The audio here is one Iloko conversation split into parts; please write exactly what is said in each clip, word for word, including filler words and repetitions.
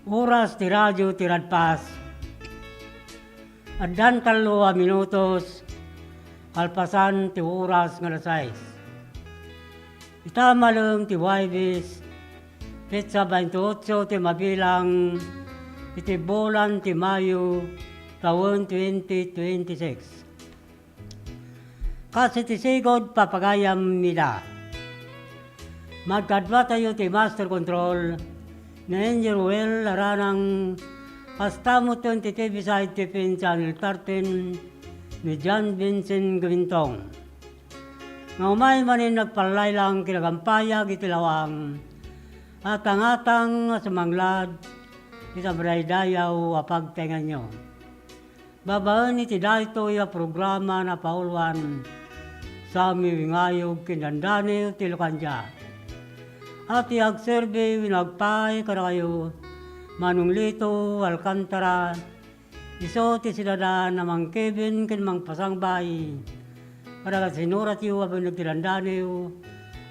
Oras ti radio ti Radpas. Addan tallo a minutos kalpasan ti oras nga alas sais. Ita malem ti Huwebes, petsa baintiotso ti mabilang iti bulan ti Mayo, tawen twenty twenty-six. Kas iti sigud, papagayam ida. Magkaduatayo ti Master Control, ni Engineer Ruel Aranang, kasta met ti T V Side T P N Channel thirteen, ni John Vincent Gumintong. Nga umay manen nagpallaylang kinagampayag iti lawang, atangatang nga sumanglad iti madaydayaw a pagtaenganyo. Babaen iti daytoy a programa, napauluan Sammy Wingayog ken Dandaniw ti Lucandia. A ti agserbi wenno agpaay kadakayo, Manong Lito Alcantara, isu ti sinadan a mangkibin ken mangpasangbay kadagiti sinuratyo a binneg ti Dandaniw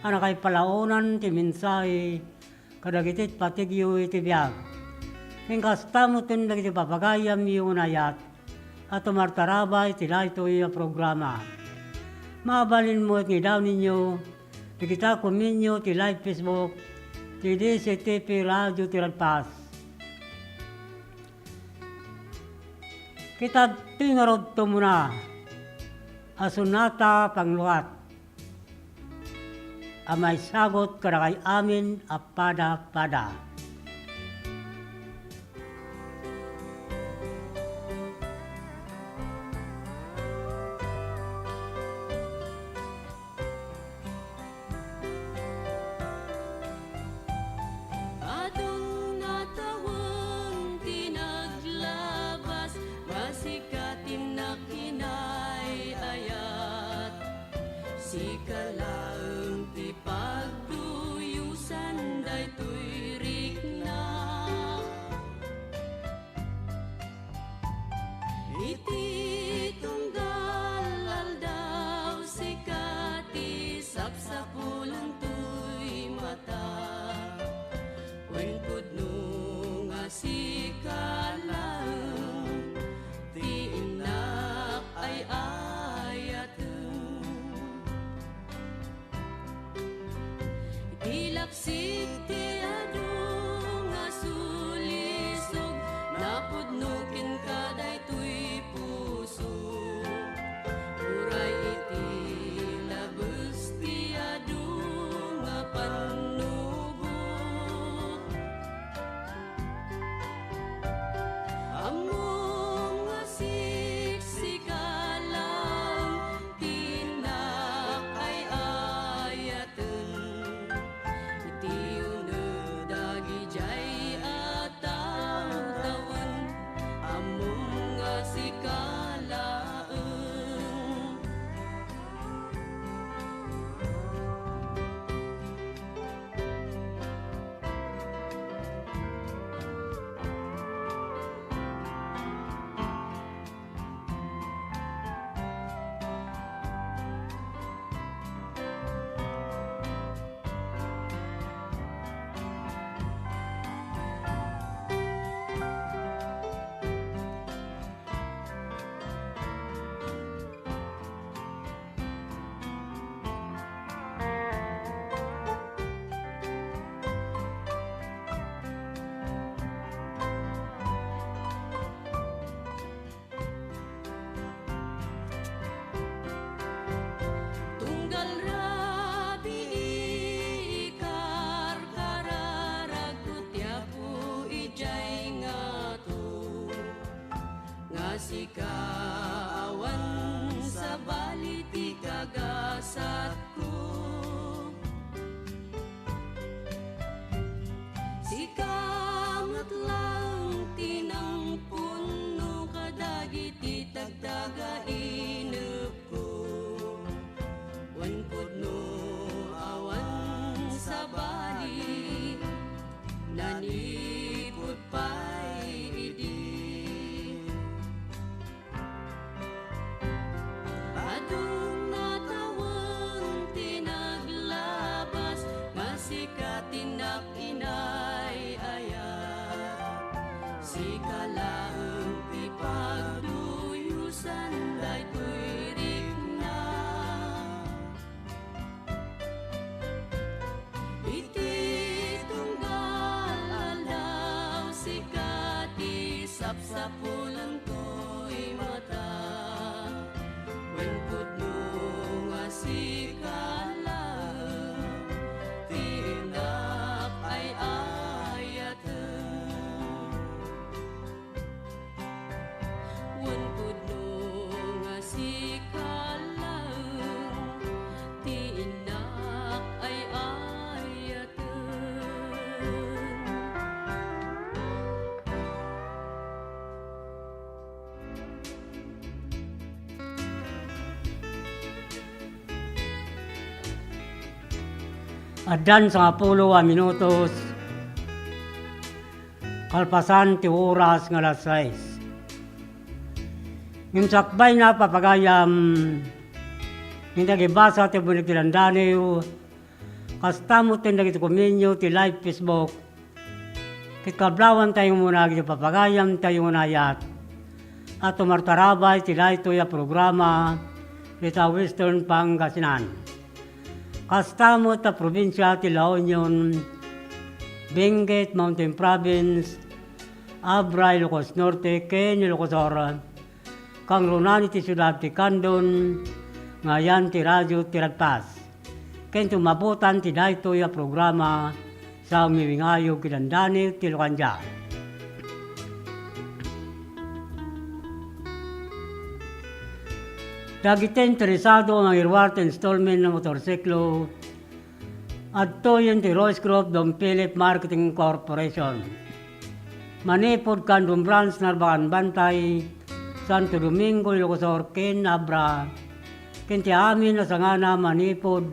a nakaipalaonan ti mensahe kadagiti patigyo iti biag. Ken kasta met dagiti papagayamyo nga naayat a tumartaraba iti daytoy a programa. Mabalin met nga idaw ninyo dagita komenyo ti live Facebook ti D C T P Radio ti Radpas. Ket adtoy ngarud tumuna a sonata panglukat a maisagut kadakay amin a pada-pada. Adun a tawen ti naglabas, nga sika ti nakinay-ayat. Sika laeng ti pagduyosan daytoy rikna. Iti tunggal aldaw, sika ti sapsapulan toy mata. Wen pudno nga sika laeng ti innak ay-ayaten. Iti lapsig ti adu nga sulisog, napudno kenka daytoy puso. Uray iti labes ti adu nga pannugot. Ammom nga siksika laeng ti innak ay-ayaten. Iti Addan sangapulo a minutos kalpasan ti oras nga alas sais. Ngem sakbayna, papagayam, ngem dagiti basa ti buniag ti dandaniw, kasta met ken dagiti komenyo ti live Facebook, ket kablawantayo nga umuna dagiti papagayam tayo nga naayat a tumartarabay ti daytoy a programa dita Western Pangasinan. Kasta met a probinsia ti La Union, Benguet, Mountain Province, Abra, Ilocos Norte, ken Ilocos Sur, kangrunaan iti siudad ti Candon, nga ayan ti Radio Tiradpas. Ken tumabutan ti daytoy a programa sa umiwingayo ken dandani ti Lukandia. Dagiti interesado a mangiruar ti installment nga motorsiklo, adtoyen ti Royce Group Don Philip Marketing Corporation. Manipud Candon Branch, Narbacan Bantay, Santo Domingo, Ilocos Sur, ken Abra, ken ti amin a sangana manipud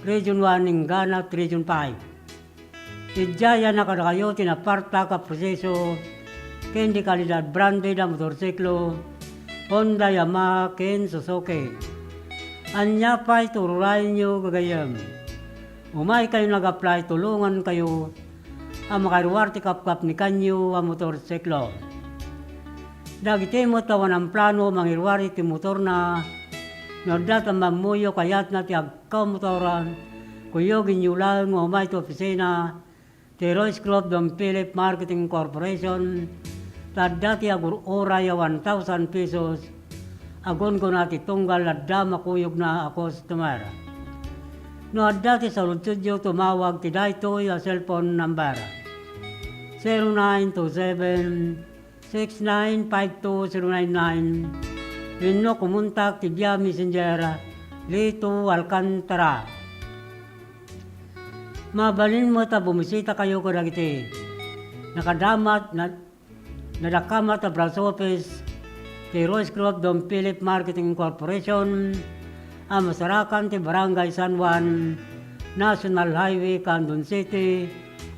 Region one, Ingganat Region five. Idiay a kadakayo ti napartak a proseso ken di kalidad branded a motorsiklo, Honda, Yamaha, ken Suzuki. Ania pay ti ururayenyo, gagayyem? Umaykayo nga ag-apply, tulongankayo a makairuar ti kapkapnikanyo a motorsiklo. Dagiti met a awan plano a mangiruar iti motorna, no adda ti ammuyog kayatna ti agkamotor, kuyogenyo laeng nga umay ti opisina ti Royce Group Don Philip Marketing Corporation, ta adda ti agur-uray a one thousand pesos a gunggona ti tunggal adda makuyogna a customer. No adda ti saludsodyo, tumawag ti daytoy a cellphone number, zero nine two seven, six nine five two zero nine nine, wenno kumontak ti via Messenger, Lito Alcantara. Mabalin met a bumisitakayo kadagiti nakadamat, na-, nadakamat a branch office ti Royce Group Don Philip Marketing Corporation a masarakan ti Barangay San Juan, National Highway, Candon City,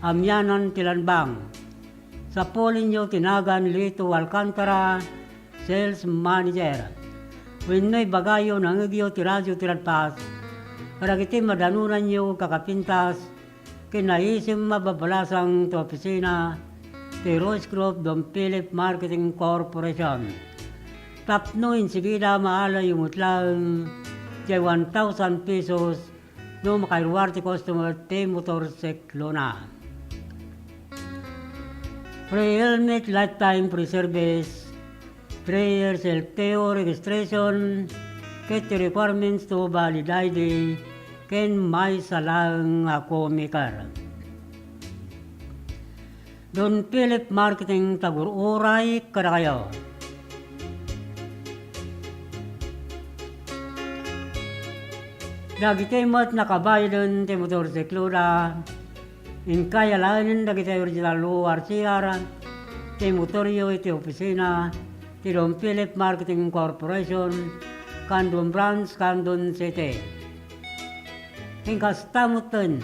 amianan ti Lanbang. Sapulenyo ti nagan Lito Alcantara, Sales Manager. Wenno ibagayo, nangngegyo ti Radio Tiradpas kadagiti madanonanyo kakapintas ken naisim a babalasang ti opisina ti Royce Group Don Philip Marketing Corporation tapno insigida maalayyo met laeng diay one thousand pesos no makairuar ti customer ti motorsiklona. Free helmet, lifetime free service, three years L T O registration, ket ti requirements to valid I D, ken maysa laeng a co-maker. Don Philip Marketing, tagur-uray kadakayo. Dagiti met nakabaylen ti motorsikloda, inkay alaenen dagiti original O R C R ti motoryo iti opisina ti Don Philip Marketing Corporation, Candon Branch, Candon City. Ken kasta metten,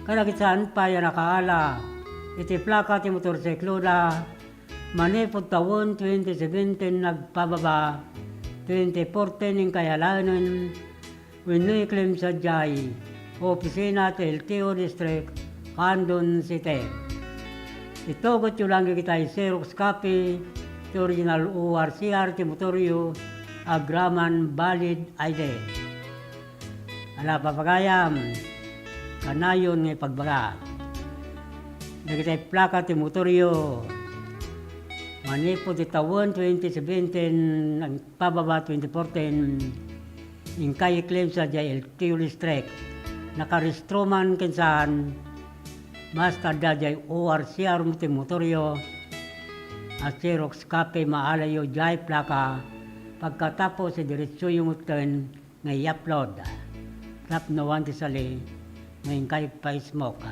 kadagiti saan pay a nakaala iti plaka ti motorsikloda, manipud tawen twenty seventeen agpababa, twenty fourteen inkay alaenen, wenno i-claim sadiay opisina ti L T O District, Candon City. Itugotyo laeng dagiti Xerox copy ti original O R C R ti motoryo agraman valid I D. Ala, papagayam, kanayon nga ipagbaga. Dagiti plaka ti motoryo manipud ti tawen twenty seventeen agpababa twenty fourteen, inkay i-claim sadiay L T O District. Nakarehistro man ken saan, basta adda diay O R C R ti motoryo a Xerox copy, maalayyo diay plaka. Pagkatapos, idiretsoyo metten nga i-upload tapno awan ti sali nga inkay pa-smoke.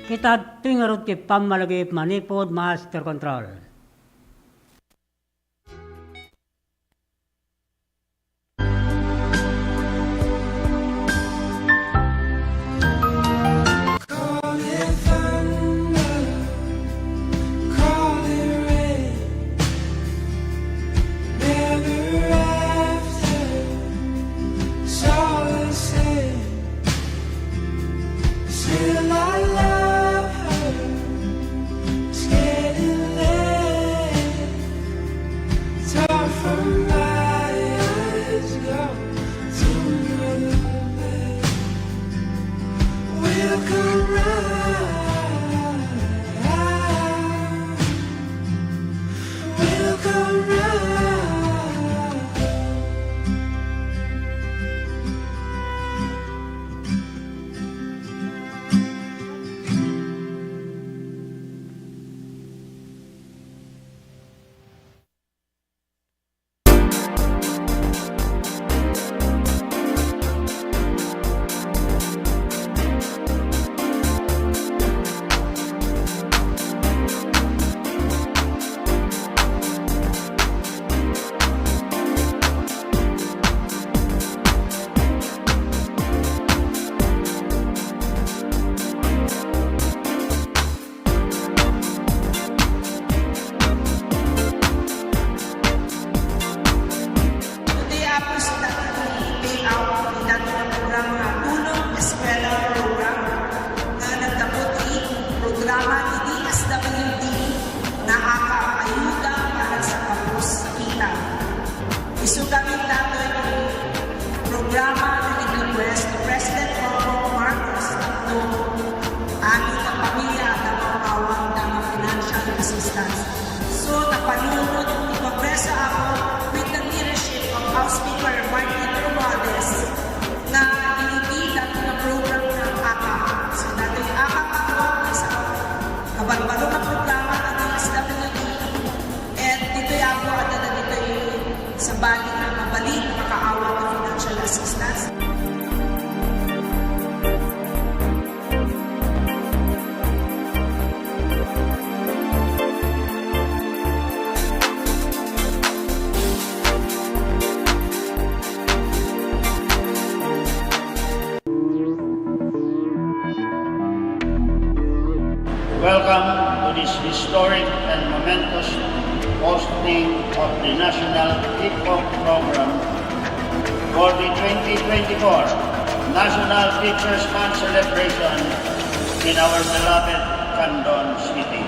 Ket adtoy ngarud ti pammalagip manipud master control. Programa nga nag-request ni President Bongbong Marcos tapno amin nga pamilya adda mapaawat nga financial assistance. So, napanunot ti progreso ako with the leadership of House Speaker Martin Romualdez nga inigida ti program nga AKAP. So, datoy AKAP ako, isa ka barbaro nga programa nga S W D. Ket ditoy ako adda dagitoy sabali nga mabalin a makaawat ti financial assistance. Welcome to this historic and momentous hosting of the National Hip Hop Program for the twenty twenty-four National Teachers Month celebration in our beloved Candon City.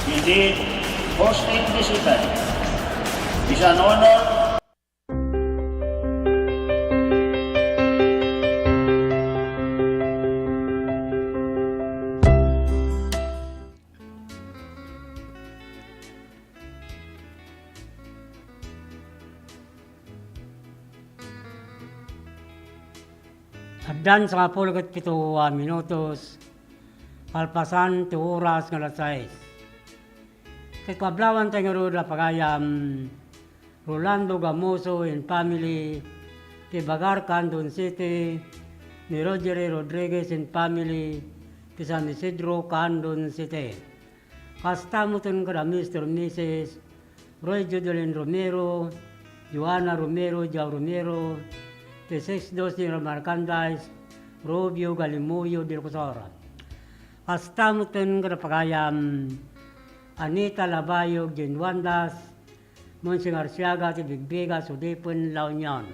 Indeed, hosting this event is an honor. Addan sangapulo ket pito a minutos, kalpasan ti oras nga alas sais. Ket kablawanta ngarud a pagayam, Rolando Gamoso and family, ti Bagar, Candon City, ni Rogery Rodriguez and family, ti San Isidro, Candon City. Kasta metten kada Mister Missus Roy Judolin Romero, Joanna Romero, Joao Romero, ti Sixth Dozen Merchandise, Rubio Galimuyo del Cosor. Kasta metten kada pagayam, Anita Labayog, Jane Wandas, Monsing Arsiaga ti Bigbiga, Sudipen, La Union.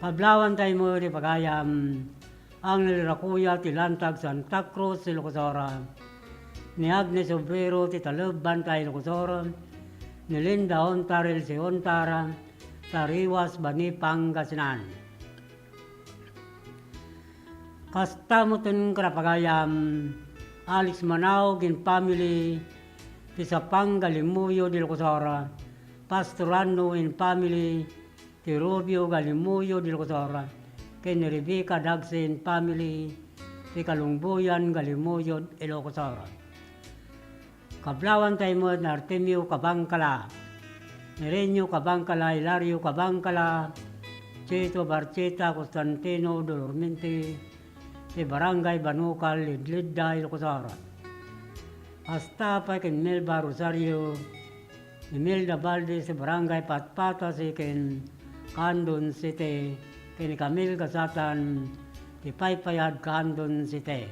Kablawanta met ti pagayam, Angel Rakuya ti Lantag, Santa Cruz, Ilocos Sur, ni Agnes Obrero ti Taleb, Bantay, Ilocos Sur, ni Linda Ontar, Elsie Ontar, Tariwas, Bani, Pangasinan. Kasta metten kada pagayam, Alex Manaog and family, ti Sapang, Galimuyo del Cosor, Pastor Anno and family, ti Rubio, Galimuyo del Cosor, ken ni Rebecca Dagse and family, ti Kalungboyan, Galimuyo, Ilocos Sur. Kablawanta met ni Artemio Cabangcala, Mirenio Cabangcala, Hilario Cabangcala, Chito Barcheta, Constantino Dolormente, ti Barangay Banucal, Lidlidda, Ilocos Sur. Kasta pay ken Melba Rosario, Imelda Valdez, ti Barangay Patpata, Siken, Candon City, ken ni Camille Gasatan, ti Paypayad, Candon City.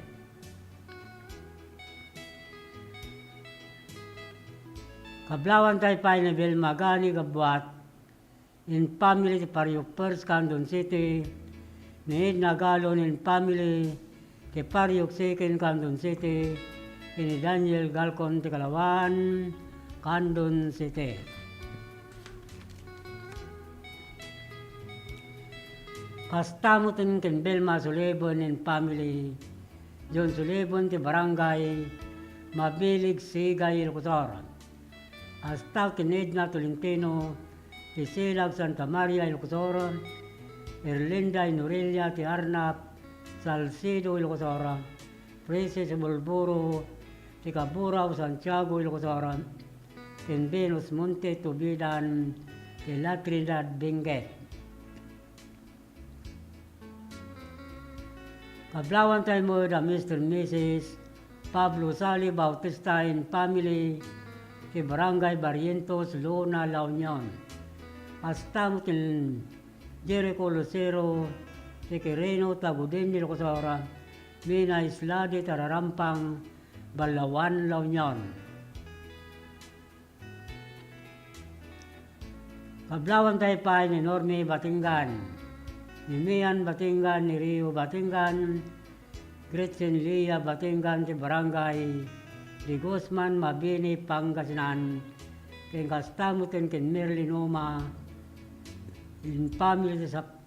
Kablawanta pay ni Belma Gani Gabuat and family ti Pariok First, Candon City, ni Edna Galon and family ti Pariok Second, Candon City, ken ni Daniel Galcon ti Kalawan, Candon City. Kasta metten ken Belma Sulibon and family, John Sulibon ti Barangay Mabilig, Sigay, Ilocos Sur. Kasta ken Edna Tolentino ti Silag, Santa Maria, Ilocos Sur, Erlinda Inorelia ti Arnap, Salcedo, Ilocos Sur, Princess Bulburo ti Kaburao, Santiago, Ilocos Sur, ken Venus Monte Tubidan ti La Trinidad, Benguet. Kablawanta met da Mister and Missus Pablo Sali Bautista and family ti Barangay Barrientos, Lona, La Union. Kasta met ken Jericho Lucero ti Quirino, Tagudin, Ilocos Sur, Mina Islade ti Ararampang, Balaoan, La Union. Kablawantay pay ni Normi Batingan, ni Mian Batingan, ni Rio Batingan, Gretchen Lia Batingan ti Barangay de Guzman, Mabini, Pangasinan, ken kasta met ken Merlin Uma, in family ti Sap-,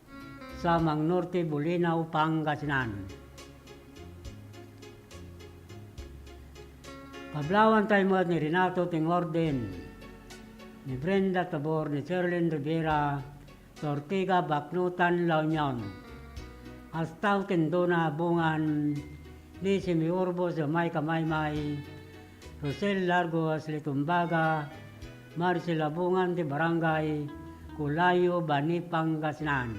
Samang Norte, Bolinao, Pangasinan. Kablawantay met ni Renato Tingorden, ni Brenda Tabor, ni Cherlyn Rivera, Ortega, Baknotan, La Union. Kasta met ken Dona Abungan, ni Simi Urbos, Jamaica Maymay, Rosel Largos, Litumbaga, Marcel Abungan ti Barangay Culayo, Bani, Pangasinan.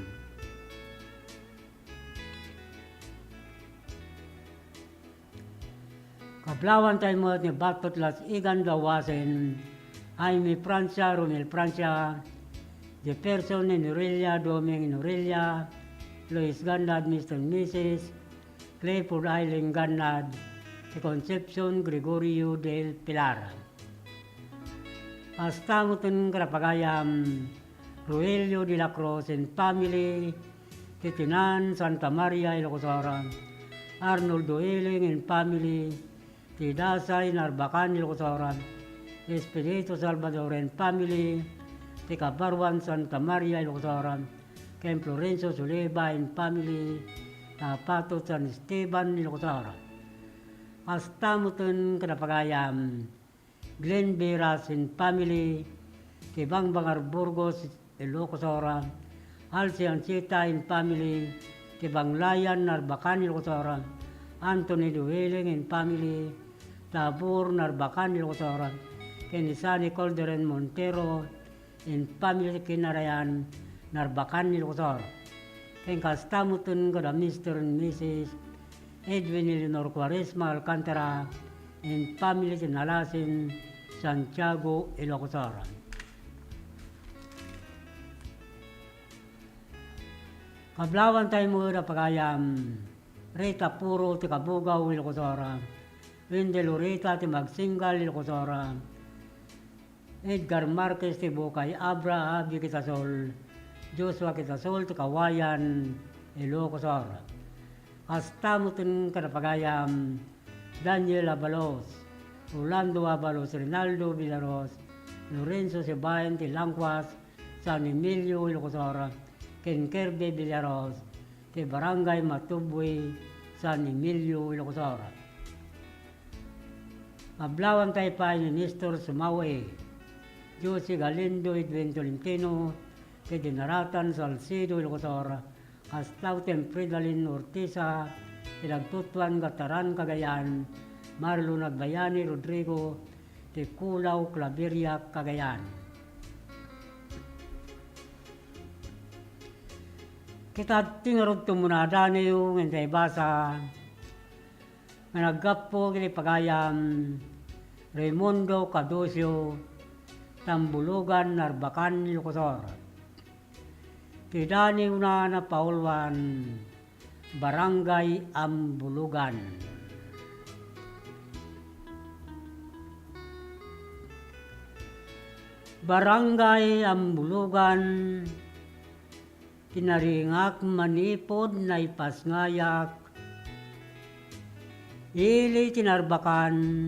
Kablawantay met ni Batot Las Igan Dawasen, Jaime Francia, Romel Francia, Jefferson Inorelia, Doming Inorelia, Lois Gannad, Mister and Missus Clifford Eileen Gannad, ti Concepcion Gregorio del Pilar. Kasta met ken kadapagayam, Rogelio de la Cruz and family, ti Tinan Santa Maria, Ilocos Sur, Arnoldo Iling and family, ti Dasay Narbacan, Ilocos Sur, Espiritu Salvador and family, ti Kabaruan Santa Maria, Ilocos Sur, ken Florencio Suleba and family, ti Apatot San Esteban, Ilocos Sur. Kasta met ken kadapagayam, Glenn Veras and family, ti Bangbangar Burgos, Ilocos Sur, Halsey Ancheta and family, ti Banglayan, Narbacan, Ilocos Sur, Anthony Duhiling and family, Tabor, Narbacan, Ilocos Sur, ken ni Sunny Calderon Montero and family, Kinarayan, Narbacan, Ilocos Sur. Ken kasta met ken kada Mister and Missus Edwin Eleanor Cuaresma Alcantara and family ti Nalasin, Santiago, Ilocos Sur. Kablawantay met kadapagayam, Rita Puro ti Kabugaw, Ilocos Sur, Wendy Lorita ti Magsinggal, Ilocos Sur, Edgar Marquez ti Bukay Abra, Abby Quitasol, Joshua Quitasol ti Kawayan, Ilocos Sur. Kasta met ken kadapagayam, Daniel Abalos, Orlando Abalos, Rinaldo Villaros, Lorenzo Sibayan ti Langkuas, San Emilio, Ilocos Sur, ken Kirby Villaros, ti Barangay Matubui, San Emilio, Ilocos Sur. Kablawantay pay ni Nestor Sumawe, Josie Galindo, Edwin Tolentino, ti Dinaratan, Salcedo, Ilocos Sur, kasta met ken Fridalin Ortiza, ti Nagtutuan, Gataran, Cagayan, Marlon Agbayani Rodrigo, ti Culaw, Claveria, Cagayan. Kita ti ngarud tumunadaniw nga intay basa nga naggapu iti pagayam Raimundo Caducio, Tambulugan, Narbacan, Ilocos Sur. Ti daniwna napauluan, Barangay Ambulugan. Barangay Ambulugan, tinaringak manipud naipasngayak, ili ti Narbacan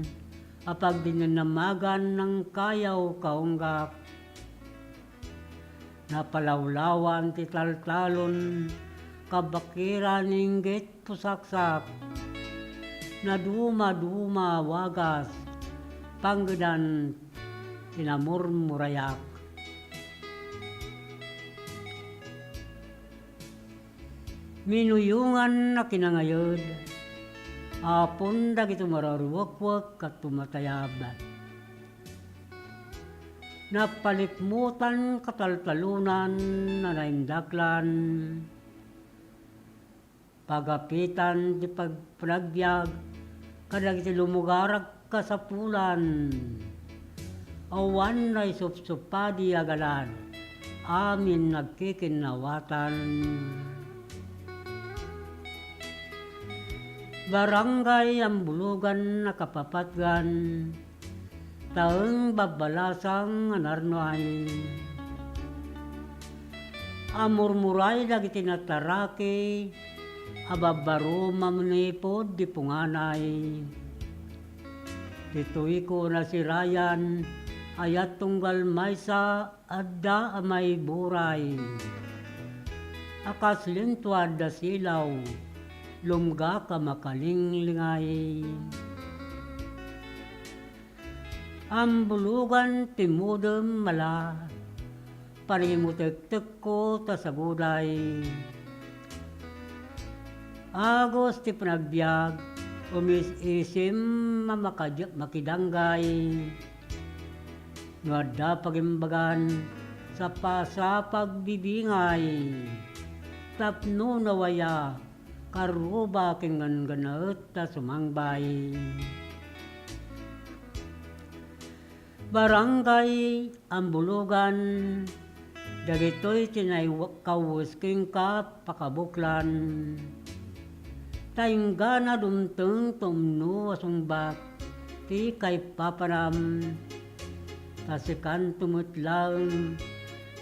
a pagdinamnamagan nangkayaw kaunggak. Napalawlawan ti taltalon, kabakiran inggit pusaksak. Nadumaduma a wagas, panggedan ti namurmurayak. Minuyongan a kinangayed, apon dagiti mararuwekwek ket tumatayab. Napalikmutan kataltalonan a naindaklan. Pagapitan ti pagpanagbiag kadagiti lumugarag kasapulan. Awan naisupsupadi a galad, amin nagkikinnawatan. Barangay Ambulugan a kapapatgan, taeng babbalasang a narnuay. a murmuray dagiti nataraki a babbaro manipud di punganay. Ditoyko nasirayan, ayat tunggal maysa adda a maiburay. A kas lintuad a silaw, lumgak a makalinglingay. Ambulogan ti modem mala, panimutektekko ta saguday. Agos ti panagbiag, umis-isim a makadi-, makidanggay. No adda pagimbagan, sapasapag bibingay. Tapno nawaya, karuba ken ganggannaet ta sumangbay. Barangay Ambulogan, dagitoy ti naikawes kenka pakabuklan. Ta inggana dumteng ta umno a sungbat ti kaipapanam. Ta sikanto met laeng,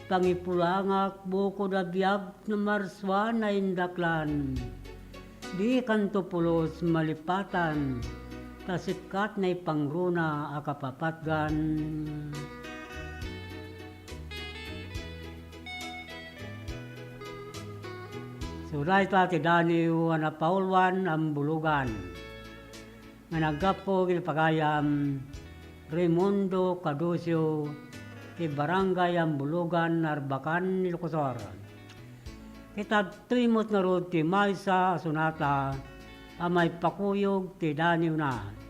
pangipulangak bukod a biag no marsua naindaklan. Dikanto pulos malipatan, ta sikat naipangruna a kapapatgan. Sudayta ti daniw a napauluan Ambulogan, nga naggapu iti pagayam Raimundo Caducio ti Barangay Ambulogan, Arbacan, Ilocosur. Ket adtoy met ngarud ti maysa a sonata a maipakuyog ti daniwna.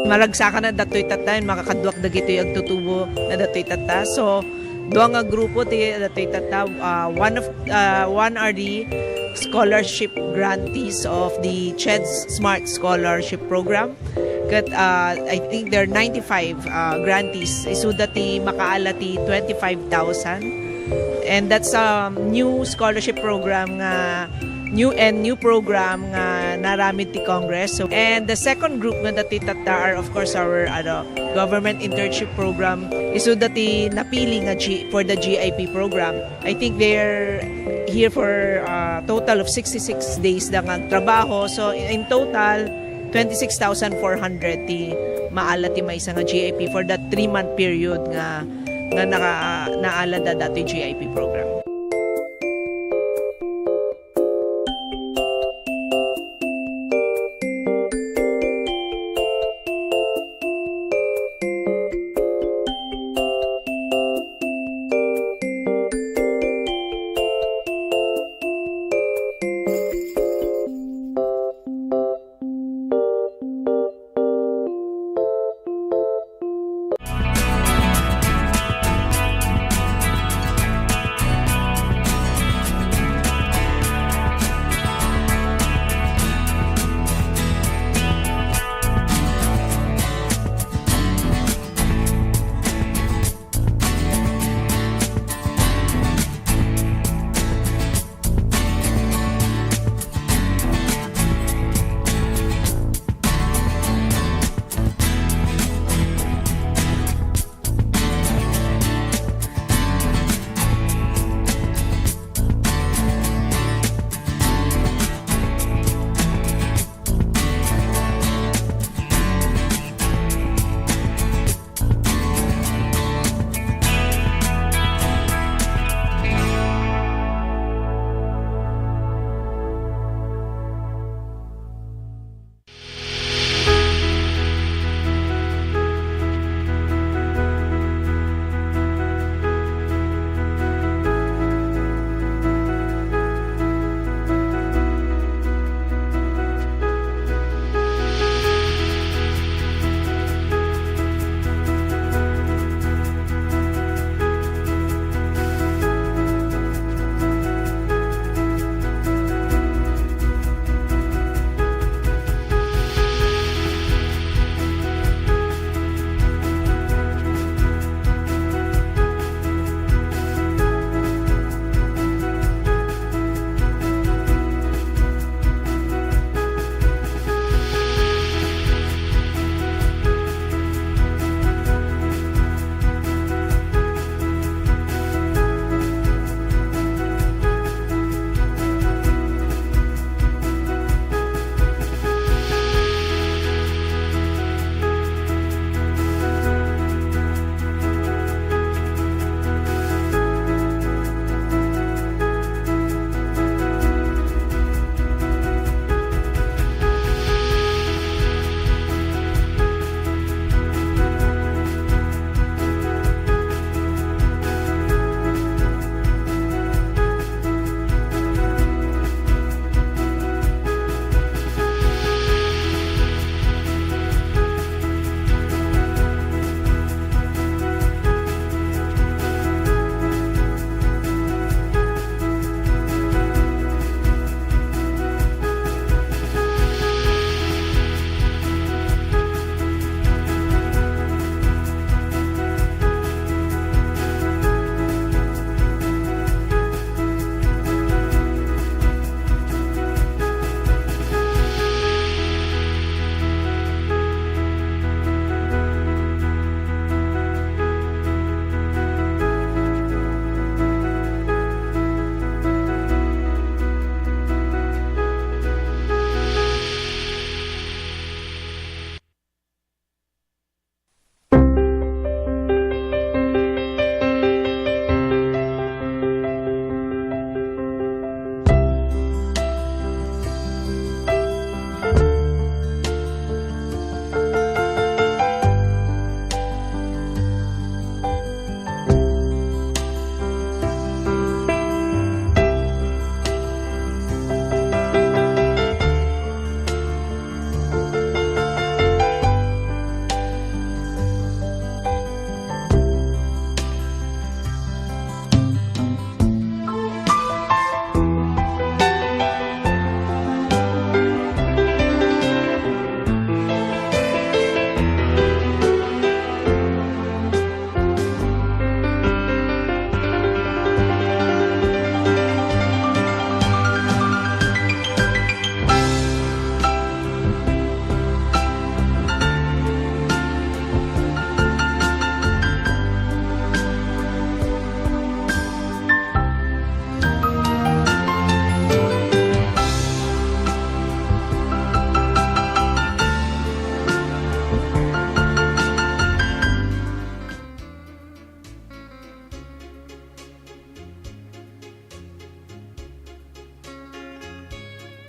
Maragsakan a datoy tatta, makakaduak dagitoy agtutubo na datoy tatta. So, dua nga grupo ti datoy tatta. Uh, one of uh, one are the scholarship grantees of the CHED's Smart Scholarship Program. Ket uh, I think there are ninety-five uh, grantees. Isuda ti makaala ti twenty-five thousand. And that's a new scholarship program nga new and new program nga naramid ti Congress. So, and the second group nga dati tatta are, of course, our ano, government internship program. Isu dati napili nga G, for the G I P program. I think they're here for a total of sixty-six days da nga trabaho. So, in total, twenty-six thousand four hundred ti maala ti maysa nga G I P for that three-month period nga nga naka, naalada dati G I P program.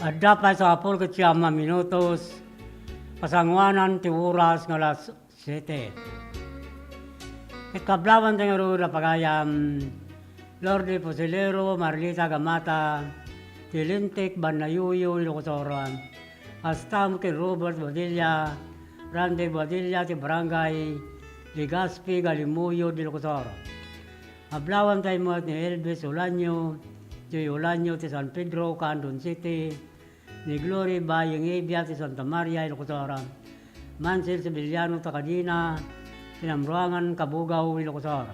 Adda pay sapul ket siam a minutos, pasanguanan ti oras nga alas siete. Ket kablawan tayo ngarud a pagayam, Lordy Fusilero, Marlita Gamata, ti Lintik, Bannayuyo, Ilocos Sur. Kasta met ken Robert Bodilla, Randy Bodilla, ti Barangay Legazpi, Galimoyo, Ilocos Sur. Ablawan tayo met ni Elvis Olanio, Joy Olanio, ti San Pedro, Candon City, ni Glory Bayeng Evia ti Santa Maria, Ilocos Sur. Mansel Sevillano Takadina, Pinamruangan, Cabugao, Ilocos Sur.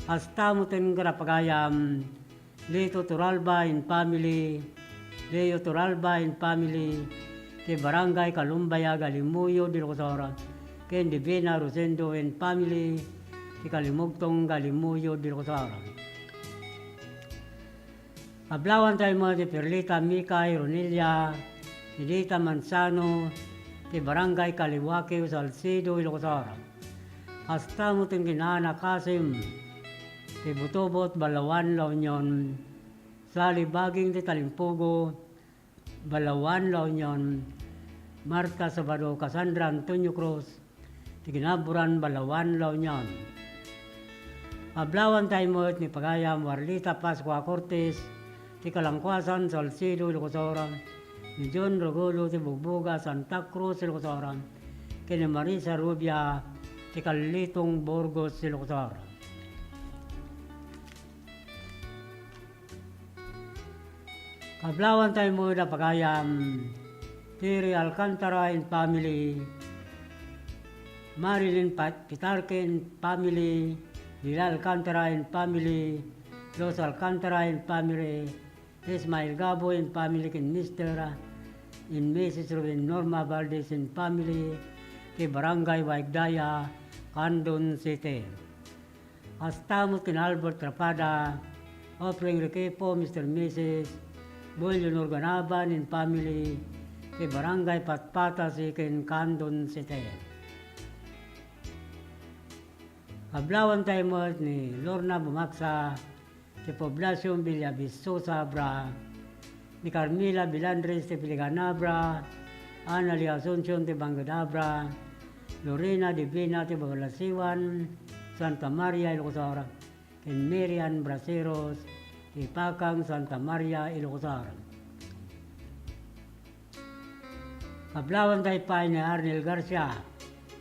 Kasta met ken kada pagayam, Lito Turalba and family, Leo Turalba and family, ti Barangay Kalumbaya, Galimoyo, Ilocos Sur, ken Divina Rosendo and family, ti Kalimugtong, Galimoyo, Ilocos Sur. Ablawan tayo met ni Perlita Mikay Ronilla, Edita Manzano, ti Barangay Kaliwakeo, Salcedo, Ilocos Sur. Kasta met ken Ana Kasim, ti Butobot, Balaoan, La Union, Sally Baging ti Talimpugo, Balaoan, La Union, Marta Sabado, Cassandra Antonio Cruz, ti Ginaburan, Balaoan, La Union. Ablawan tayo met ni pagayam Warlita Pascua Cortez, ti Kalangkuasan, Salcedo, Ilocos Sur, ni John Rogulo, ti Bugbuga, Santa Cruz, Ilocos Sur, ken ni Marisa Rubia, ti Kalitong, Burgos, Ilocos Sur. Kablawan tayo met a pagayam, Terry Alcantara and family, Marilyn Pa-, Pitarque and family, Lila Alcantara and family, Los Alcantara and family, Ismael Gabo and family ken Mister and Missus Ruben Norma Valdez and family, ti Barangay Waigdaya, Candon City. Kasta met ken Albert Rapada, Offering Requepo, Mister Missus Bulyo Norganaban and family, ti Barangay Patpata, Siquem, Candon City. Ablawan tayo met ni Lorna Bumaksa, ti Poblacion Villavistosa, Abra, ni Carmela Bilandres ti Piligana, Abra, Annalie Asuncion ti Bangked, Abra, Lorena Divina ti Balasiwan, Santa Maria, Ilocos Sur, ken Miriam Braceros ti Pakang, Santa Maria, Ilocos Sur. Ablawan tayo pay ni Arnel Garcia,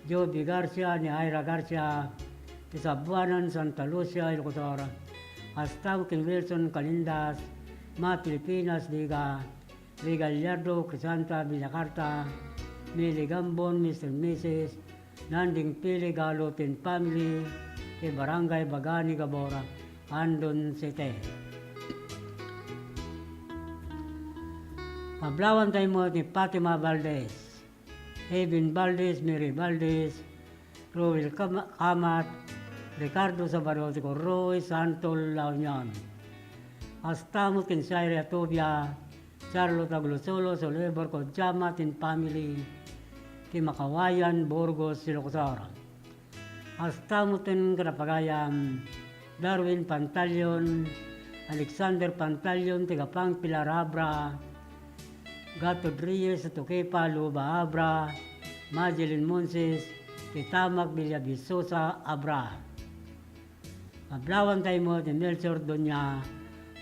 Joby Garcia, ni Ira Garcia, ti Sabuanan, Santa Lucia, Ilocos Sur, kasta met ken Wilson Calindas, Ma Filipinas, Diga, Ri Gallardo, Crisanta, Villacarta, Mili Gambon, Mister Missus Nanding Pili Galo and family, ti Barangay Bagani, Gabor, Candon City. Ablawan tayo met ni Fatima Valdez, Evan Valdez, Mary Valdez, Roel Kama-, Kamat, Ricardo Sabado ti Corroy, Santol, La Union. Kasta met ken Shaira Tobia, Charlotte Aglosolo, Oliver Kodjama and family, ti Makawayan, Burgos, Ilocos Sur. Kasta met ken kada pagayam, Darwin Pantalion, Alexander Pantalion, taga Pangpila, Abra, Gato Reyes, Tukepa, Luba, Abra, Madeline Monses, ti Tamak, Villavistosa, Abra. Ablawan tayo met ni Melchor Doña,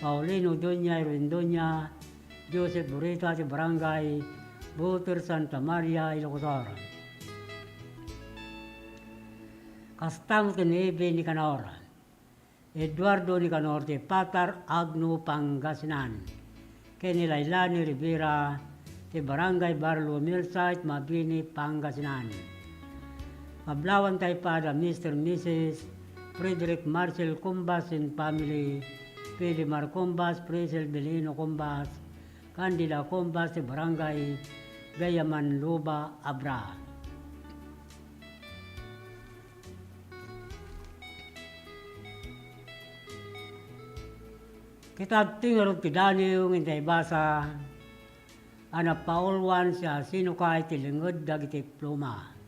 Paulino Doña, Irwin Doña, Joseph Burita ti Barangay Buter, Santa Maria, Ilocos Sur. Kasta met ken ni Eve Nicanor, Eduardo Nicanor ti Patar, Agno, Pangasinan, ken ni Lailani Rivera ti Barangay Barrio Millsite, Mabini, Pangasinan. Ablawan tayo pay da Mister Missus Frederick Marcel Cumbas and family, Pilimar Cumbas, Priscil Delino Cumbas, Candida Cumbas ti Barangay Gayaman, Luba, Abra. Ket adtoy ngarud ti daniw nga intay basa a napauluan siasinoka iti linged dagiti pluma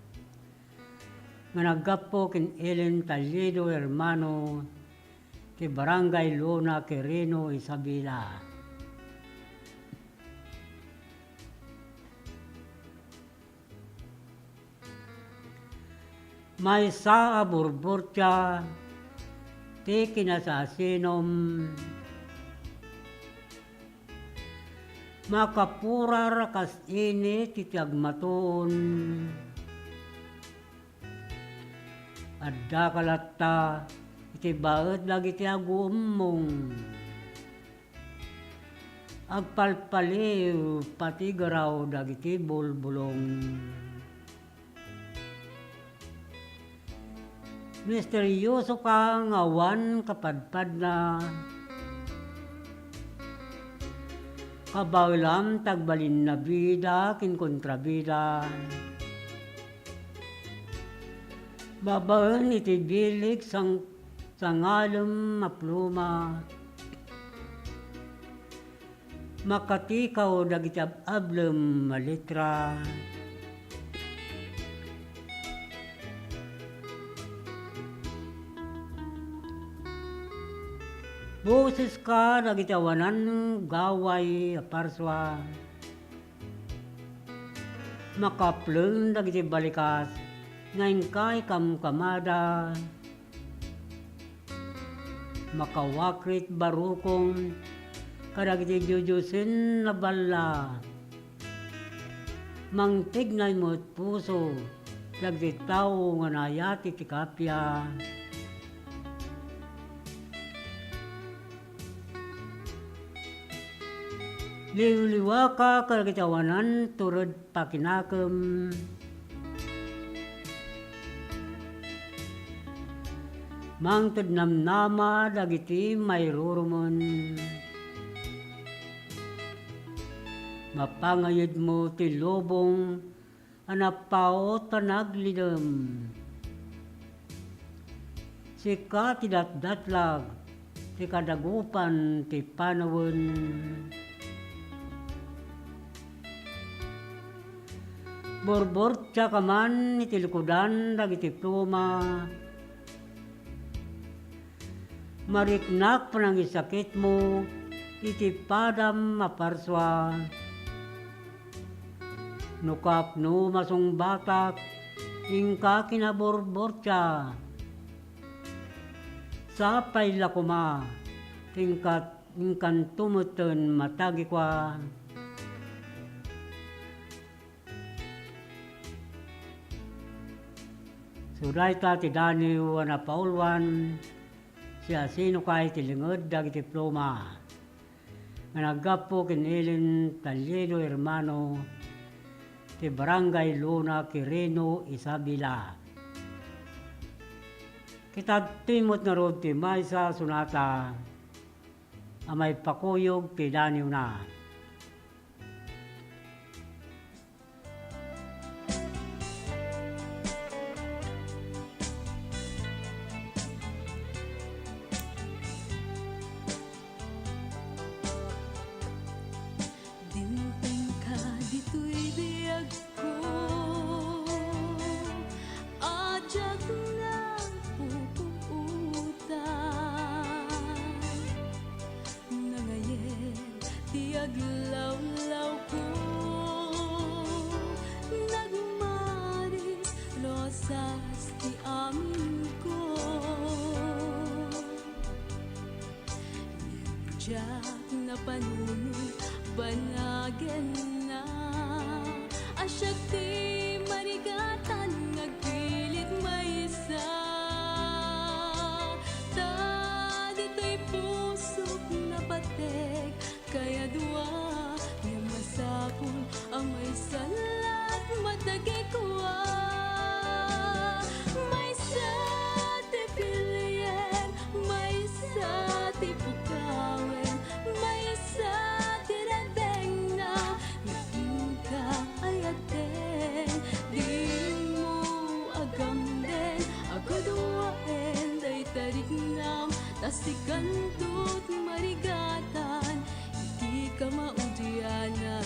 nga naggapu ken Ellen Tallido Hermano ti Barangay Luna, Quirino, Isabela. Maysa a burburtia ti kinasasinom. Makapurar a kas init iti agmatuon. Addaka latta iti baet dagiti aguummong. Agpalpaliw pati garaw dagiti bulbulong. Misterioso ka nga awan kapadpadna. Kabaelam ti agbalin a bida ken kontrabida. Babaen iti bileg sang-, sangalem a pluma. Makatikaw dagiti ab-ablem a letra. Boseska dagiti awanan gaway a parsua. Makapleng dagiti balikas nga inka ikamkamada. Makawakrit barukong kadagiti dioddiosen a balla. Mangtignay met puso dagiti tao nga naayat iti kappia. Liwliwaka kadagiti awanan tured pakinakem. Mangted namnama dagiti mairurumen. Mapangayedmo ti lubong a napaut a naglidem. Sika ti datdatlag ti kadagupan ti panawen. Burburtiaka man iti likudan dagiti pluma. Mariknak panangisakitmo iti padam a parsua. No kapno masungbatak, inka kinaburburtia. Sapay la koma, ti inka-, inkanto metten matagikua. So dayta ti daniw a napauluan, siasinoka iti linged dagiti pluma nga naggapu ken Ellen Talledo Hermano ti Barangay Luna, Quirino, Isabela. Kitadtoy met ngarud ti maysa a sonata a maipakuyog ti daniwna. Dimtengka ditoy biagko, a diak napupuotan. Nangayen ti aglawlawko, nagmaris rosas ti aminko. Ngem diak napanunot banagenna, a siak ti marigatan nga agpilit maysa. Ta ditoy pusok napateg kayadua, ngem masapul a maysa la't matagikua. Maysa ti pilien, maysa ti pukawen, maysa ti rebengna, nga inka ayaten. Dimo agamden a kuduaen dayta riknam, ta sikanto ti marigatan iti kamaudianan.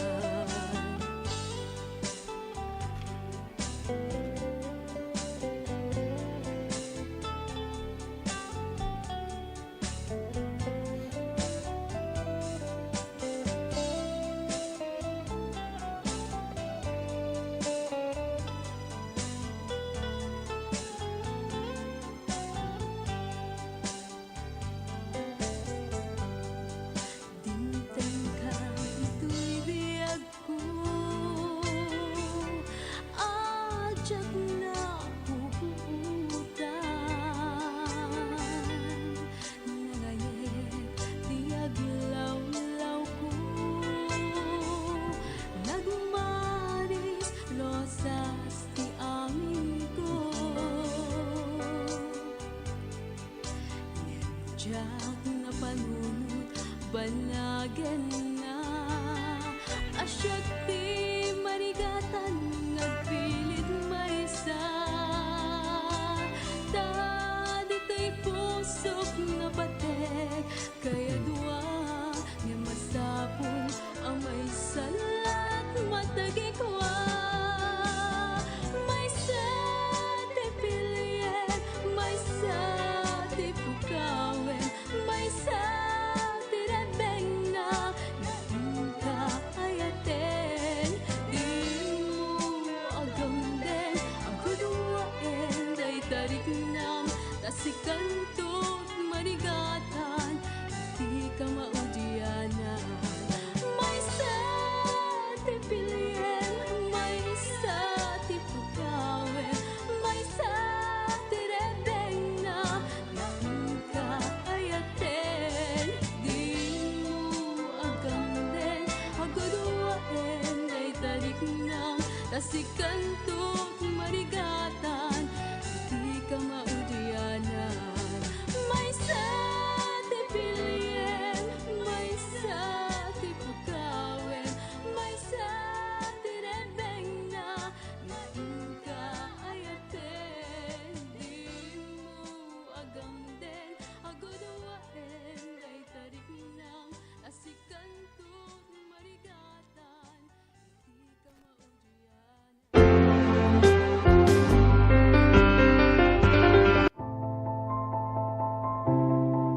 Asikanto marigatan iti kamaudianan. Maysa ti piliem, maysa ti pukawem, maysa ti rebengna, nga inka ayaten, dimo agamden, aguduaen, dayta riknam, asikanto marigatan.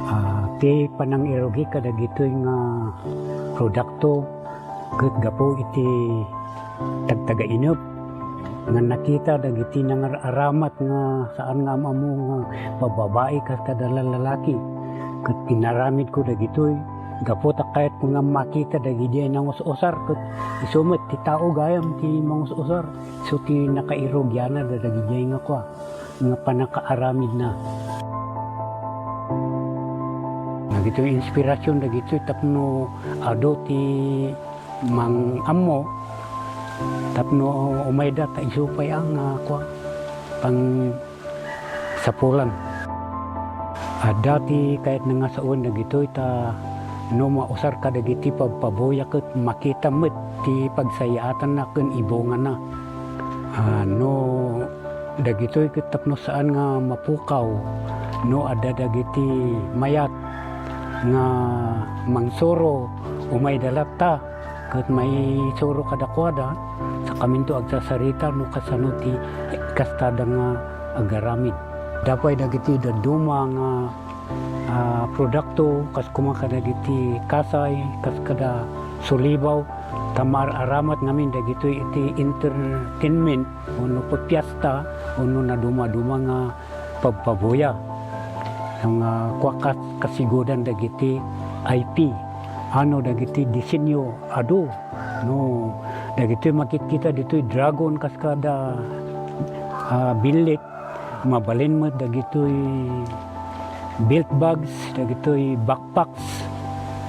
Ah, ti panangirugi kadagitoy nga produkto ket gapu iti tagtagainep nga nakita dagiti nangar-aramat nga saan nga am-ammo nga bababai kas kada lalaki, ket inaramidko dagitoy gapu ta kayatko nga makita dagidiay nangus-usar, ket isu met ti tao gayam ti mangus-usar, isu ti nakairugianna dagidiay nga kua, nga pannakaaramidna. Dagitoy inspirasyon dagitoy tapno adu ti mang-ammo tapno umayda ta isu pay a nga kua, pangsapulan. Adda ti kayatna nga sawen dagitoy ta no mausar kadagiti pabpabuya ket makita met ti pagsayaatanna ken ibungana. Ah, no dagitoy ket tapno saan nga mapukaw, no adda dagiti mayat nga mangsuro, umayda latta ket maisuro kadakuada, sakaminto agsasarita no kasano ti kastada nga agaramid. Adda pay dagiti dadduma nga, ah, produkto, kas koma kadagiti kasay, kas kada sulibaw, ta maar-aramat ngamin dagitoy iti entertainment, wenno pipiesta, wenno nadumaduma nga pabpabuya. Nga kua kas-, kasigudan dagiti I P. Ano dagiti disenyo? Adu. No, dagitoy makitkita ditoy dragon kas kada, ah, billit. Mabalin met dagitoy belt bags, dagitoy backpacks.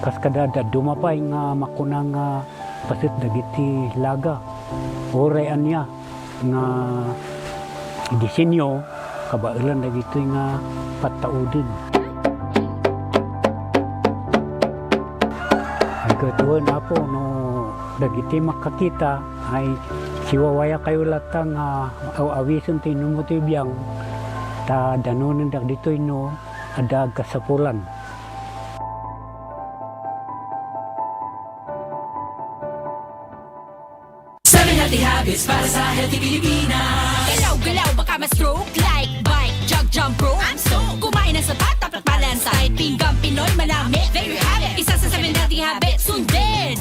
Kas kada dadduma pay nga makuna nga paset dagiti laga. Uray ania nga disenyo, kabaelan dagitoy nga pattauden. Ay, ket wen, Apo, no dagiti makakita, ay, siwawayakayo latta nga aw-awisen ti inummo ti biang, ta danonen dagitoy no adda agkasapulan. Seven healthy habits para sa healthy Pilipinas. Galaw-galaw, baka ma-stroke. Like, bike, jog, jump rope. I'm stoked. Kumain ng sapat, dapat balansay. Pinggang Pinoy, manami. There you have it. Isa sa seven healthy habits. Sundin.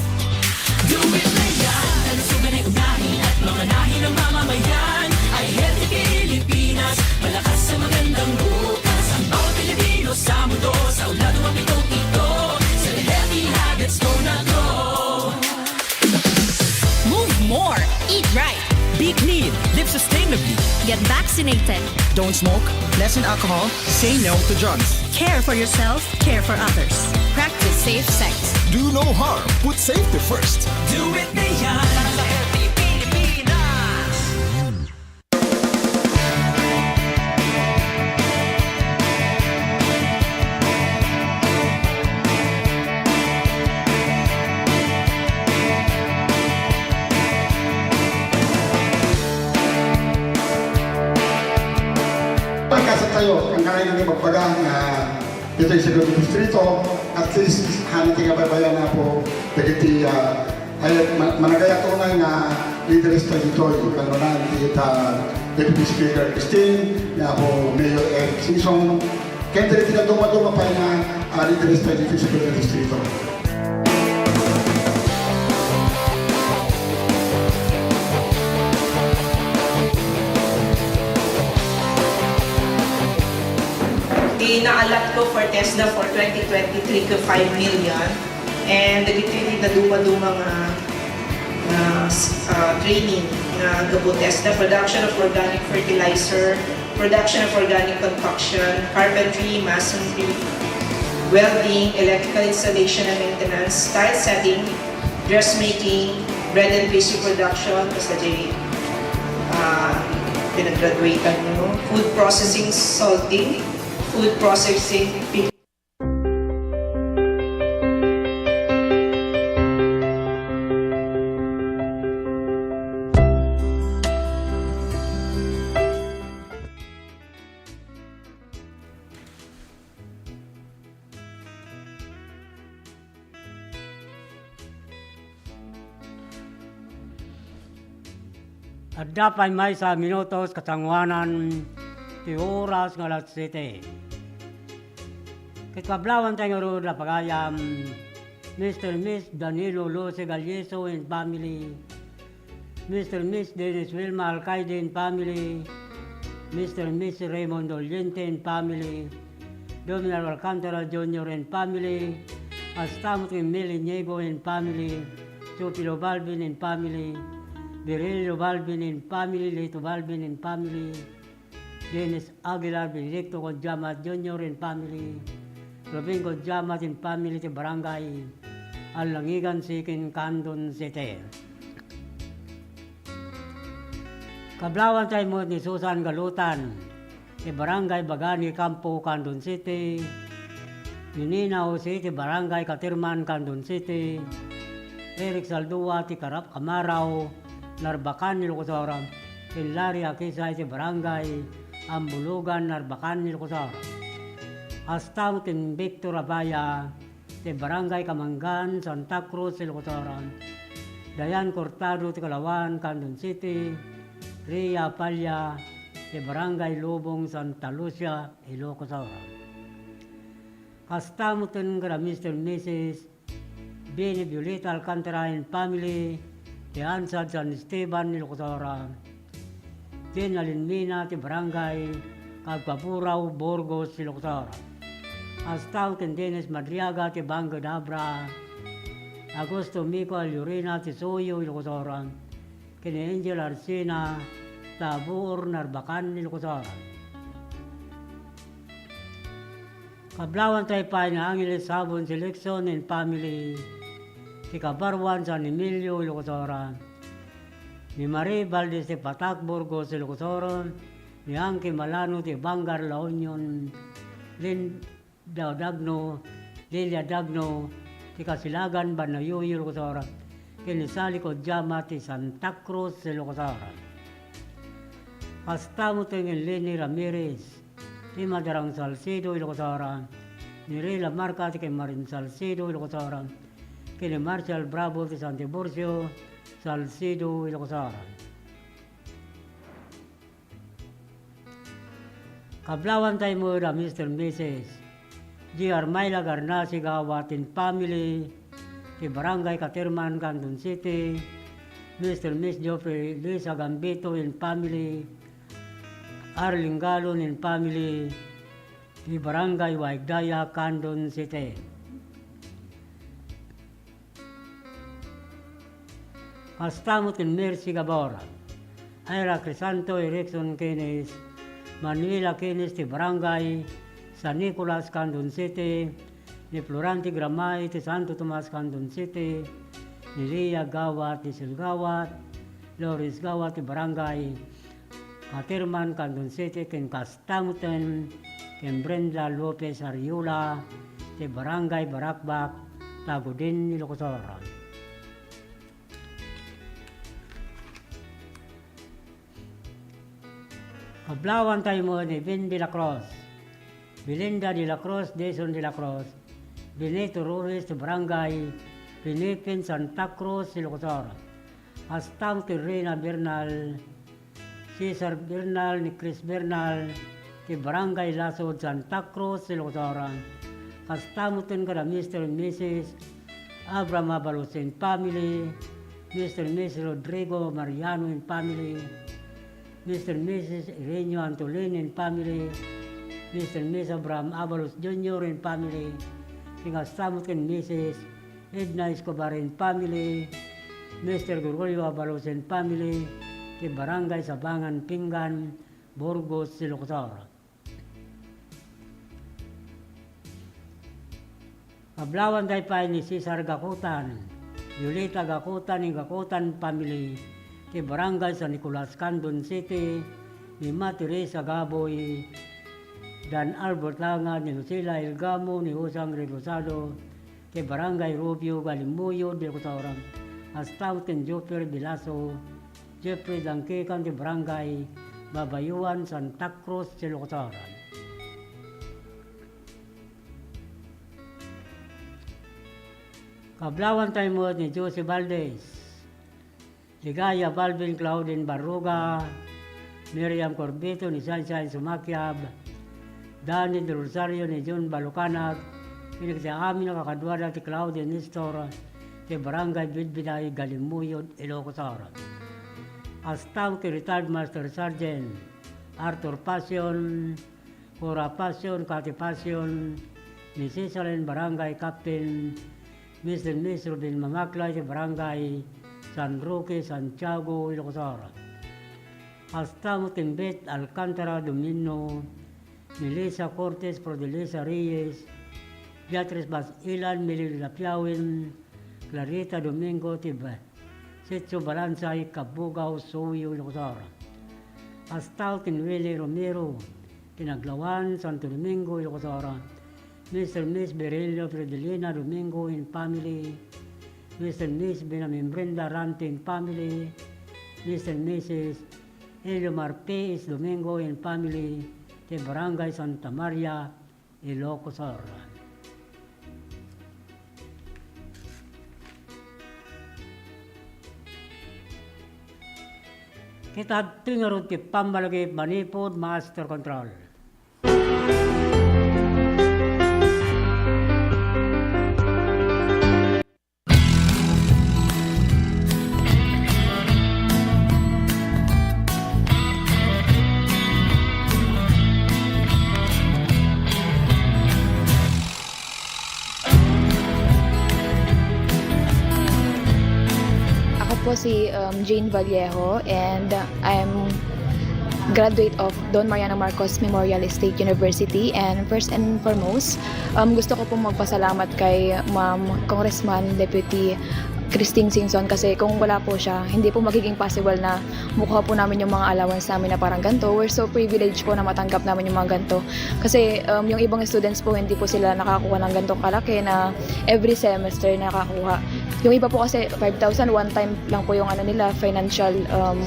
Do it na yan. Kalusugan ay unahin at mamanahin ng mamamayan. Ay healthy Pilipinas. Malakas sa magandang bukas. Ang bawat Pilipino sa mundo. Sa ulado ang pitong ito. Seven healthy habits, go na go. Move more. Eat right. Be clean. Live sustainably. Get vaccinated. Don't smoke. Lessen alcohol. Say no to drugs. Care for yourself. Care for others. Practice safe sex. Do no harm. Put safety first. Do it na yan. Para sa healthy Pilipinas. Pagkasat tayo, ang kaya nga magbaga nga ditoy sa Distrito, at least, hana ti kabaybayan na po, dagiti, ah, ay, ma-, managayat unay nga leaders ta ditoy, kanunan, ita, Deputy Speaker Christine, ni Apo Mayor Eric Singson, ken dagiti naduma-duma pay nga, ah, leaders ta ditoy sa Distrito. Ti naalap ko for TESDA for twenty twenty-three ko five million. And dagiti ti naduma-duma nga, nga, ah, training nga gapu TESDA, production of organic fertilizer, production of organic compaction, carpentry, masonry, welding, electrical installation and maintenance, tile setting, dressmaking, bread and pastry production, basta di Ah, pinag-graduatean mo, food processing salting, food processing. Adda pay maysa a minutos kasangoanan ti oras nga alas siete. Ket kablawanta ngarud a pagayam, Mister Miss Danilo Luce Galyeso and family, Mister Miss Dennis Wilma Alcaide and family, Mister Miss Raymond Oliente and family, Dominic Alcantara Junior and family, kasta met ken Mel Inigo and family, Sofilo Balbin and family, Virilio Balbin and family, Lito Balbin and family, Dennis Aguilar Benedicto Codiamat Junior and family, Robin Codiamat and family ti Barangay Alangigan Second, Candon City. Kablawanta met ni Susan Galutan, ti Barangay Bagani Campo, Candon City, ni Nina Jose ti Barangay Caterman, Candon City, Eric Saldua ti Karap Kamaraw, Narbacan, Ilocos Sur, ken Larry Akisay ti Barangay Ambulugan, Narbacan, Ilocos Sur. Kasta met ken Victor Abaya, ti Barangay Kamangan, Santa Cruz, Ilocos Sur. Diane Cortado ti Kalawan, Candon City. Ria Palla ti Barangay Lubong, Santa Lucia, Ilocos Sur. Kasta met ken kada Mister and Missus Benny Violeta Alcantara and family, ti Ansad, San Esteban, Ilocos Sur. Ken Alinmina ti Barangay Kagpaburao, Burgos, Ilocos Sur. Kasta ken Dennis Madriaga ti Bangked Abra, Augusto Mico Alurina ti Suyo, Ilocos Sur, ken Angel Arsina, Tabor, Narbacan, Ilocos Sur. Kablawanta pay ni Angeles Sabon Seleccion and family, ti Kabaruan, San Emilio, Ilocos Sur. Ni Marie Valdez ti Patak, Burgos, Ilocos Sur. Ni Angki Malano ti Vanguard, La Union, Linda Dagno, Lilia Dagno ti Kasilagan, Banayuyo, Ilocos Sur. Ken ni Sally Codiamat ti Santa Cruz, Ilocos Sur. Kasta met ken Leni Ramirez ti Madarang, Salcedo, Ilocos Sur, ni Rey Lamarca ti Kemarin, Salcedo, Ilocos Sur, ken ni Marshall Bravo ti San Tiburcio, Salcedo, Ilocos Sur. Kablawanta met a Mister and Missus J R Myla Garnasi Gawat and family, ti Barangay Caterman, Candon City, Mister and Miss Geoffrey Luisa Gambito and family, Arlene Galon and family, ti Barangay Waigdaya, Candon City. Kasta met ken Mercy Gabor, Ira Crisanto, Erickson Kenneth, Manuela Kenneth ti Barangay San Nicolas, Candon City, ni Florante Gramay ti Santo Tomas, Candon City, ni Lia Gawat ti Silgawat, Loris Gawat ti Barangay Caterman, Candon City, ken kasta met ken Brenda Lopez Ariola ti Barangay Barakbak, Tagudin, Ilocos Sur. Kablawanta met ni Ben de la Cruz, Belinda de la Cruz, Jason de la Cruz, Benito Ruiz ti Barangay Pinipen, Santa Cruz, Ilocos Sur. Kasta met ken Reyna Bernal, Cesar Bernal, ni Chris Bernal ti Barangay Lasud, Santa Cruz, Ilocos Sur. Kasta met ken kada Mister and Missus Abraham Abalos and family, Mister and Missus Rodrigo Mariano and family, Mister and Missus Irenio Antolin and family, Mister and Missus Abraham Abalos Junior and family, ken kasta met ken Missus Edna Escobar and family, Mister Gregorio Abalos and family, ti Barangay Sabangan Pinggan, Burgos, Ilocos Sur. Kablawanta pay ni Cesar Gakutan, Yolita Gakutan, ni Gakutan family, ti Barangay San Nicolas, Candon City, ni Ma Teresa Gaboy, Dan Albert Langa, ni Lucila Ilgamo, ni Usang Red Rosado, ti Barangay Rubio, Galimuyod, Ilocos Oron. Kasta met ken Jupiter Bilaso, Jeffrey Dangkikan, ti Barangay Babayuan, Santa Cruz, Ilocos Oron. Kablawanta met ni Josie Valdez, Ligaya Balvin Claudine Barruga, Miriam Corbito, ni Sunshine Sumakiab, Danny Del Rosario, ni John Balucanag, ken dagiti amin a kakaduada ti Claudine Nestor, ti Barangay Bidbiday, Galimuyod, Ilocos Sur. Kasta met ti retired Master Sergeant Arthur Passion, Cora Passion, Cathy Passion, ni Cesalen Barangay Captain, Mister and Miss Ruben Mamaklay ti Barangay San Roque, Santiago, Ilocos Sur. Kasta met ti Beth Alcantara Domino, Melissa Cortez, Prodelisa Reyes, Beatrice Basilan, Melody Lapiawen, Clarita Domingo, ti Ba-, Sitio Balansay, Cabugao, Suyo, Ilocos Sur. Kasta met ti Willie Romero, ti Naglawan, Santo Domingo, Ilocos Sur. Mister and Miss Virgilio Fidelina Domingo and family, Mister and Miss Benjamin Brenda Rante and family, Mister and Missus Eliomar P S Domingo and family, ti Barangay Santa Maria, Ilocos Sur. Ket adtoy ngarud ti pammalagip manipud Master Control. Ako po si, um, Jane Vallejo, and I'm graduate of Don Mariano Marcos Memorial State University. And first and foremost, um, gusto ko pong magpasalamat kay Ma'am Congressman Deputy Christine Singson, kasi kung wala po siya, hindi po magiging possible na makuha po namin yung mga allowance namin na parang ganito. We're so privileged po na matanggap namin yung mga ganito. Kasi, um, yung ibang students po, hindi po sila nakakuha ng ganitong kalaki na every semester nakakuha. Yung iba po kasi, five thousand, one time lang po yung ano nila, financial, um,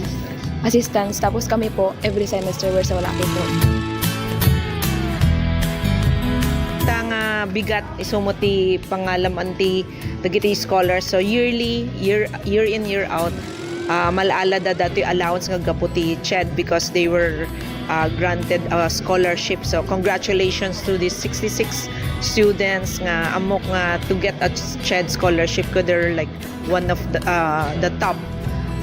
assistance. Tapos kami po, every semester, we're so lucky po. Ta nga bigat, isu met ti pangalam-an ti dagiti scholars. So, yearly, year, year in, year out, ah, mal-ala da datoy allowance nga gapu ti CHED because they were, ah, granted a scholarship. So, congratulations to these sixty-six students nga ammok nga to get a CHED scholarship, 'cause they're, like, one of the, ah, the top,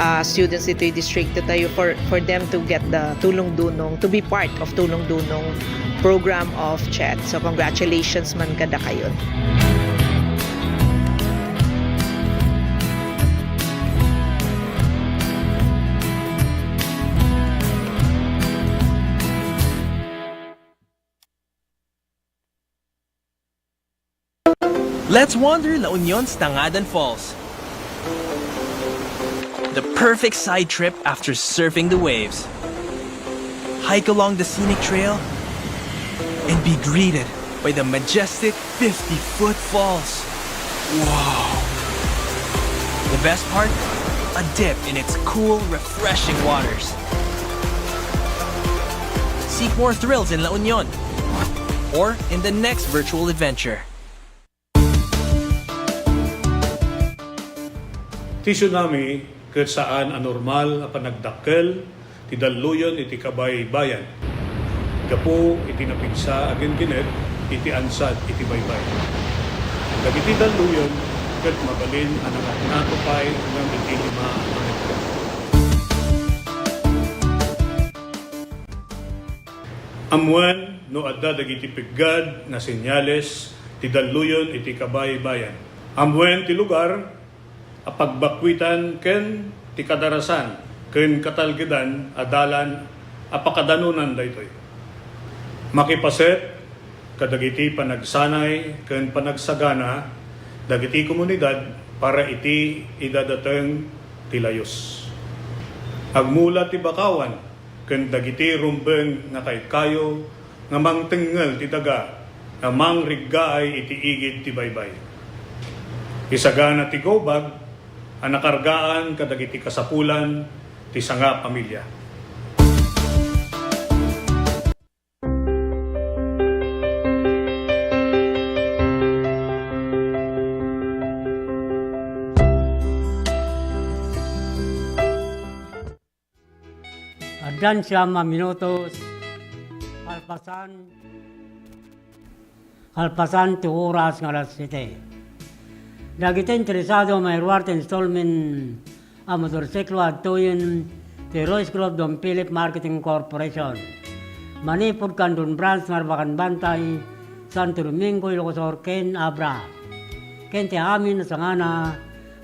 ah, students ditoy distrito tayo, for, for them to get the Tulong Dunong, to be part of Tulong Dunong program of CHED. So, congratulations man kadakayo. Let's wander La Union's Tangadan Falls. The perfect side trip after surfing the waves. Hike along the scenic trail and be greeted by the majestic fifty-foot falls. Wow! The best part? A dip in its cool, refreshing waters. Seek more thrills in La Union or in the next virtual adventure. Ti tsunami ket saan a normal a panagdakkel ti dalluyon iti kabaybayan gapu iti napigsa a ginginet iti ansad iti baybay. Dagiti dalluyon ket mabalin a nangatngato pay ngem iti lima a metro. Ammuen no adda dagiti peggad nga senyales ti dalluyon iti kabaybayan. Ammuen ti lugar a pagbakkuitan ken ti kadarasan ken katalgedan a dalan a pakadanonan daytoy. Makipaset kadagiti panagsanay ken panagsagana dagiti komunidad para iti idadateng ti layus. Agmula ti bakawan ken dagiti rumbeng nga kaykayo nga mangtengngel ti daga nga mangriggaay iti igid ti baybay. Isagana ti gubag a nakargaan kadagiti kasapulan ti sangapamilya. Addan siam a minutos, kalpasan, kalpasan ti oras nga alas siete. Dagiti interesado a mairuar ti installment a motorsiklo adtoyen ti Royce Group Don Philip Marketing Corporation. Manipud Candon Branch nga Arbacan Bantay, Santo Domingo, Ilocos Sur, ken Abra. Ken ti amin a sangana,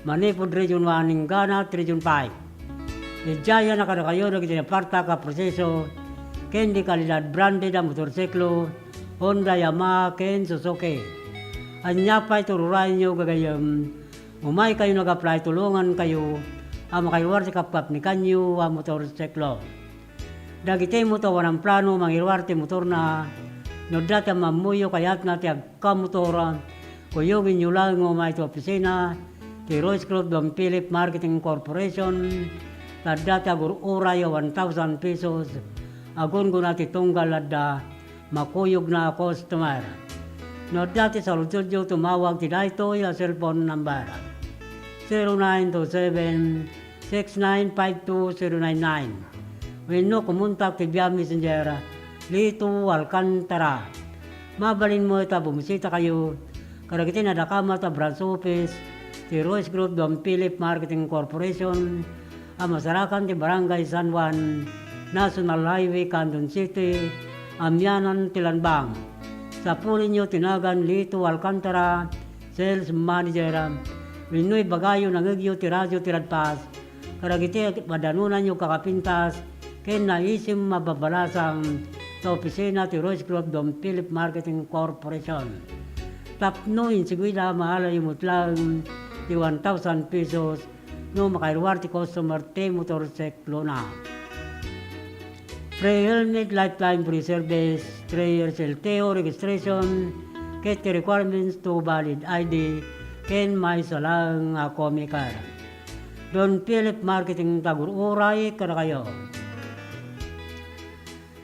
manipud Region one inggana ti Region five. Idiay a kadakayo dagiti napartak a proseso ken di kalidad branded a motorsiklo, Honda, Yamaha, ken Suzuki. Ania pay ti ururayenyo gagayyem? Umaykayo nga ag-apply, tulongankayo a makairuar ti kapkapnikanyo a motorsiklo. Dagiti met a awan plano mangiruar ti motorna, no adda ti ammammoyo kayatna ti agkamotor, kuyogenyo laeng nga umay ti opisina ti Royce Group Don Philip Marketing Corporation, ta adda ti agur-uray a one thousand pesos, agunggona ti tunggal adda makuyogna a customer. No adda ti saludsodyo, tumawag ti daytoy a cellphone number, zero nine two seven, six nine five two zero nine nine, wenno kumontak ti via Messenger, Lito Alcantara. Mabalin met a bumisitakayo kadagiti nadakamat a branch office ti Royce Group Don Philip Marketing Corporation a masarakan ti Barangay San Juan, National Highway, Candon City, amianan ti Lanbang. Sapulenyo ti nagan Lito Alcantara, Sales Manager, wenno ibagayo, nangngegyo ti radio ti Radpas kadagiti madanonanyo kakapintas ken naisim a babalasang ta opisina ti Royce Group Don Philip Marketing Corporation. Tapno insiguida, maalayo met laeng ti one thousand pesos no makairuar ti customer ti motorsiklona. Free helmet, lifetime free service, three years L T O registration, ket ti requirements to valid I D ken maysa laeng a comic card. Don Philip Marketing, agur-uray kadakayo.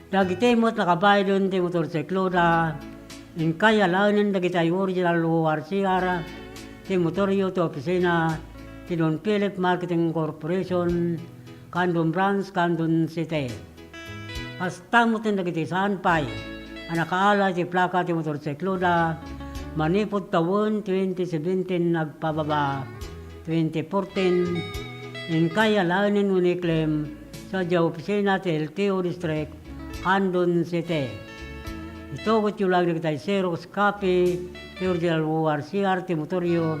Dagiti met nakabayden ti motorsikloda, inkay alaenen dagiti original O R C R ti motoryo ti opisina ti Don Philip Marketing Corporation, Candon Branch, Candon City. Kasta met dagiti saan pay a nakaala iti plaka ti motorsikloda manipud tawen twenty seventeen agpababa, twenty fourteen, inkay alaenen wenno iklem sadiay opisina ti L T O District, Candon City. Itugotyo laeng dagiti Xerox copy ti original O R C R ti motoryo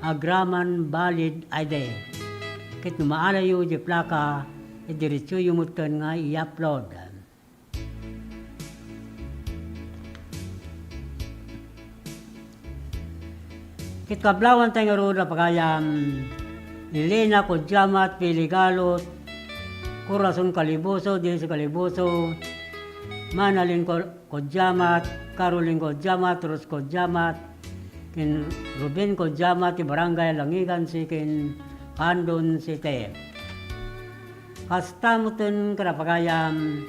agraman valid I D. Ket no maalayo diay plaka, idiretsoyo metten nga i-upload. Ket kablawantay ngarud a pagayam, Elena Codiamat, Pili Galot, Corazon Caliboso, Daisy Caliboso, Manalin Col-, Codiamat, Caroline Codiamat, Rose Codiamat, ken Ruben Codiamat, ti Barangay Langigan, Siquem, Candon City. Kasta metten kada pagayam,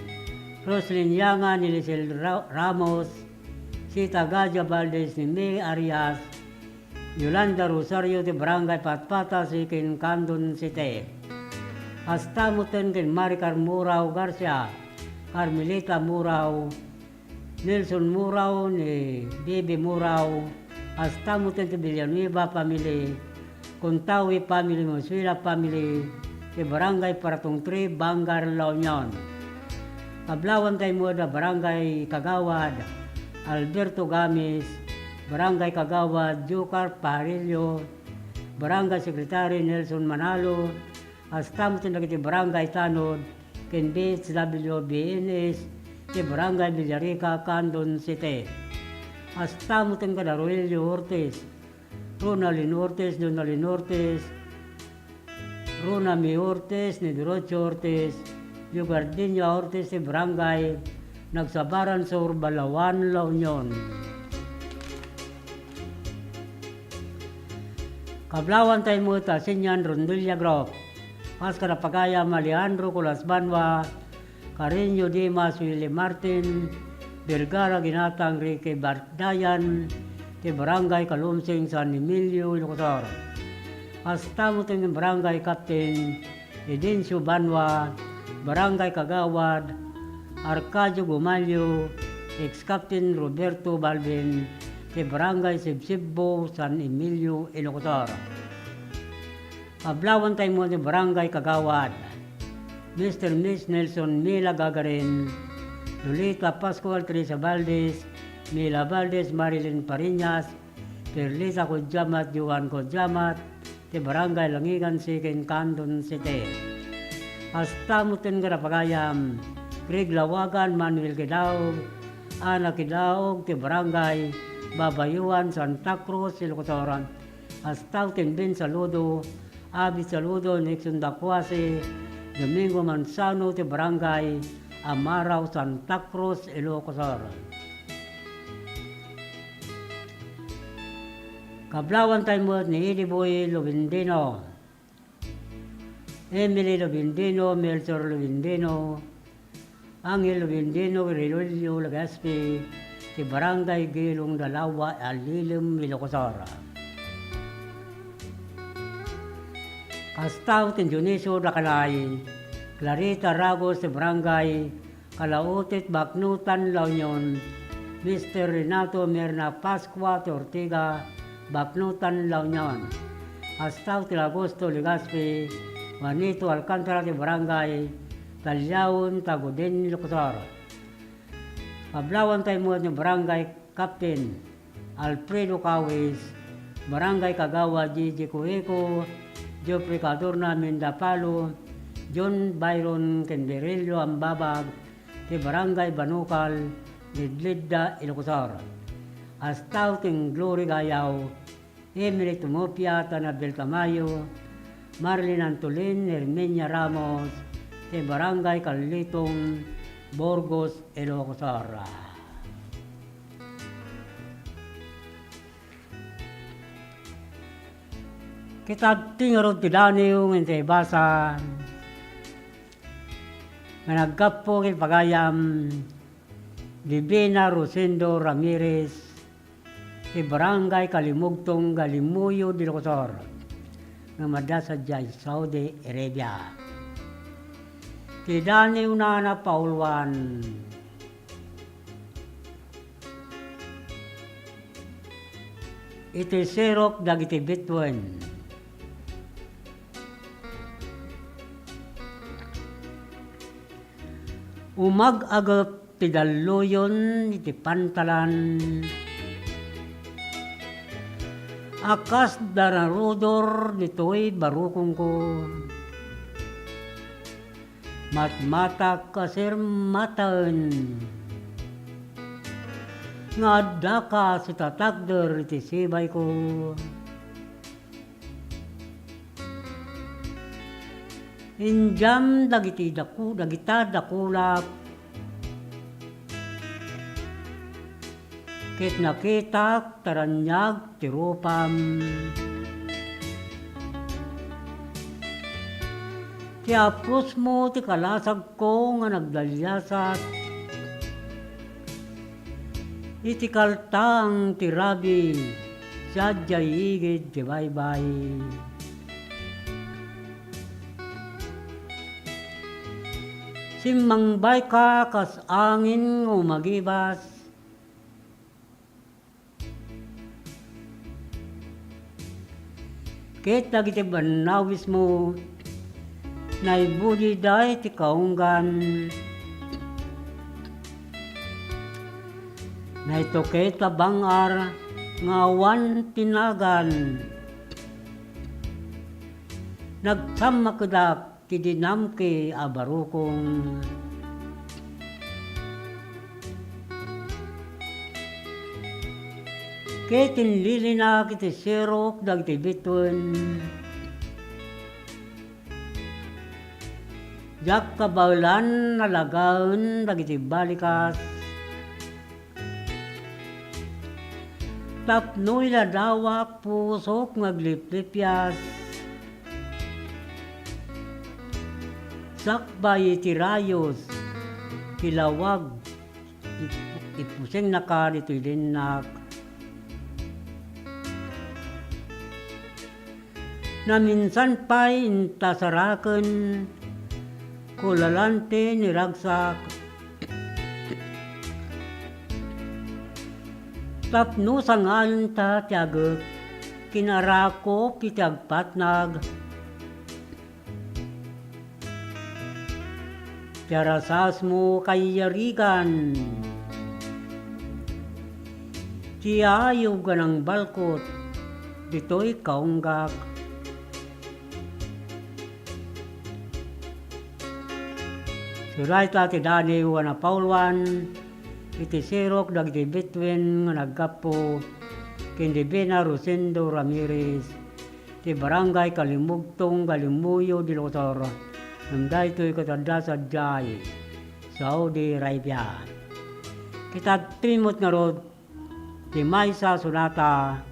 Roslyn Yanga, ni Lisel Ra-, Ramos, Sita Gadia Valdez, ni May Arias, Yolanda Rosario ti Barangay Patpata, Siquem, Candon City. Kasta metten ken Maricar Murao Garcia, Carmelita Murao, Nelson Murao, ni Bibi Murao, kasta metten ti Villanueva family, Contawi family, Mosqueda family, ti Barangay Paratong three, Vanguard, La Union. Kablawantay met a Barangay Kagawad Alberto Gamis, Barangay Kagawad Jocar Parillo, Barangay Secretary Nelson Manalo, kasta metten dagiti Barangay Tanod ken B H W B N S ti Barangay Villarica, Candon City. Kasta metten kada Rogelio Ortiz, Ronaldin Ortiz, Donaldin Ortiz, Runa May Ortiz ni Dorocho Ortiz, Leogardiña Ortiz ti Barangay Nagsabaran Sur, Balaoan, La Union. Kablawantay met a Senior Rondelia Group, kas kadapagayam Alejandro Colas Banwa, Cariño Dimas, Willie Martin, Vergara Ginatang, Ricky Bardayan, ti Barangay Kalumsing, San Emilio, Ilocos Sur. Kasta met ti Barangay Captain Edencio Banwa, Barangay Kagawad Arcadio Gumalio, ex-Captain Roberto Balvin, ti Barangay Sibsibbo, San Emilio, Ilocos Sur. Kablawantay met ti Barangay Kagawad, Mister Miss Nelson Mila Gagarin, Lolita Pascual, Teresa Valdez, Mila Valdez, Marilyn Pariñas, Perlita Codiamat, Joan Codiamat, ti Barangay Langigan, Second Canton City. Kasta met ti kadapagayam, Craig Lawagan, Manuel Kidaog, Ana Kidaog, ti Barangay Babayuan, Santa Cruz, Ilocos Sur. Kasta met ti Bin Saludo, Abi Saludo, Nixon Dacuase, Domingo Manzano, ti Barangay Amarao, Santa Cruz, Ilocos Sur. Kablawantay met ni Eddie Boy Lubindino, Emily Lubindino, Melchor Lubindino, Angel Lubindino, Rilulio Legaspi, ti Barangay Gilong Dalawa, Alilem, Ilocos Sur. Kasta met ti Dionisio Dacanay, Clarita Ragos, ti Barangay Kalaotit, Baknotan, La Union, Mister Renato Merna Pascua ti Ortega, Baknotan, La Union. Kasta met ti Augusto Legaspi, Juanito Alcantara ti Barangay Taliaon, Taguden, Ilocos Sur. Kablawantay met ni Barangay Captain Alfredo Cawis, Barangay Kagawad Gigi Cueco, Geoffrey Cadorna Mindapalo, John Byron Kenderillo Ambabag, ti Barangay Banukal, Lidlidda, Ilocos Sur. Kasta met ti Glory Gayaw, Emily Tumopia, Tanabel Tamayo, Marlene Antolin, Herminia Ramos, ti Barangay Carlitong, Burgos, Ilocos Sur. Ket adda ngarud ti daniw nga intay basa nga naggapu ken pagayam Divina Rosendo Ramirez, ti Barangay Kalimugtong, Galimuyod, Ilocos Sur, nga madda sadiay Saudi Arabia. Ti daniwna a napauluan iti serok dagiti bituen. Umag-agep ti dalluyon iti pantalan a kas da narudor ditoy barukongko. Matmatak a sirmataen nga addaka sa tatakder iti sibayko. Indiam dagiti daku-, dagita dakulak ket nakitak ta raniag ti rupam. Ti apusmo ti kalasagko nga nagdaliasat. Iti kaltang ti rabi, sadiay igid ti baybay. Simmangbayka kas angin nga umagibas. Ket dagiti bannawismo, naibudida iti kaunggan. Naituket a bang-ar nga awan ti nagan. Nagsammakedak ti dinamke a barukong. Ket inlilinak iti serok dagiti bituen. Diak kabaelan nalagaen dagiti balikas. Tapno iladawak pusok nga agliplipias. Sakbay iti rayos, ti lawag, ip-, ipusengnaka ditoy dennak. Naminsan pay inta saraken, kulalan ti niragsak. Tapno sangaenta ti agek, kinarakop iti agpatnag. Ti arasasmo, kaiyarigan, ti ayog a nangbalkot ditoy kaunggak. Surayta ti Daniw a napauluan iti sirok dagiti bituen nga naggapu ken ni Bena Rosendo Ramirez, ti Barangay Kalimugtong, Kalimuyo del Otor, ngem daytoy ket adda sadiay Saudi Arabia. Kita met ngarud ti maysa a sonata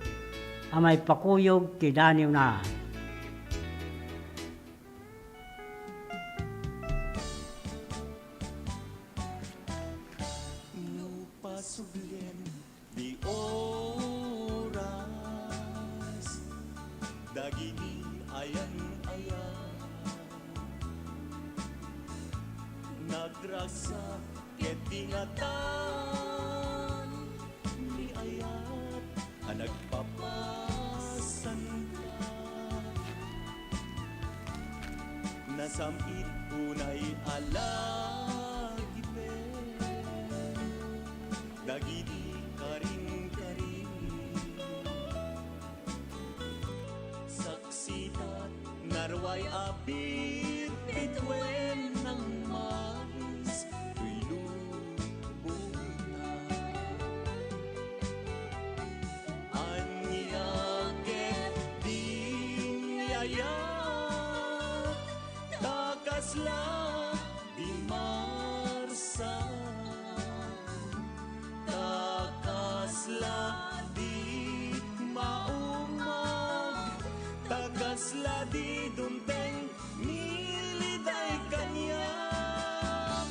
a maipakuyog ti daniwna. No pasublen, di oras dagiti ayan-ayan. Nagragsak ket di ngatan ni ayat a nagpapasanka. Nasam-it unay a lagipen dagiti karin-karin. Saksitak nga ruay a bitbituen nang mais toy lubongta. Ania ket di ni ayat ta kasla di marsa, ta kasla di maumag, ta kasla di dumteng niliday kaniak.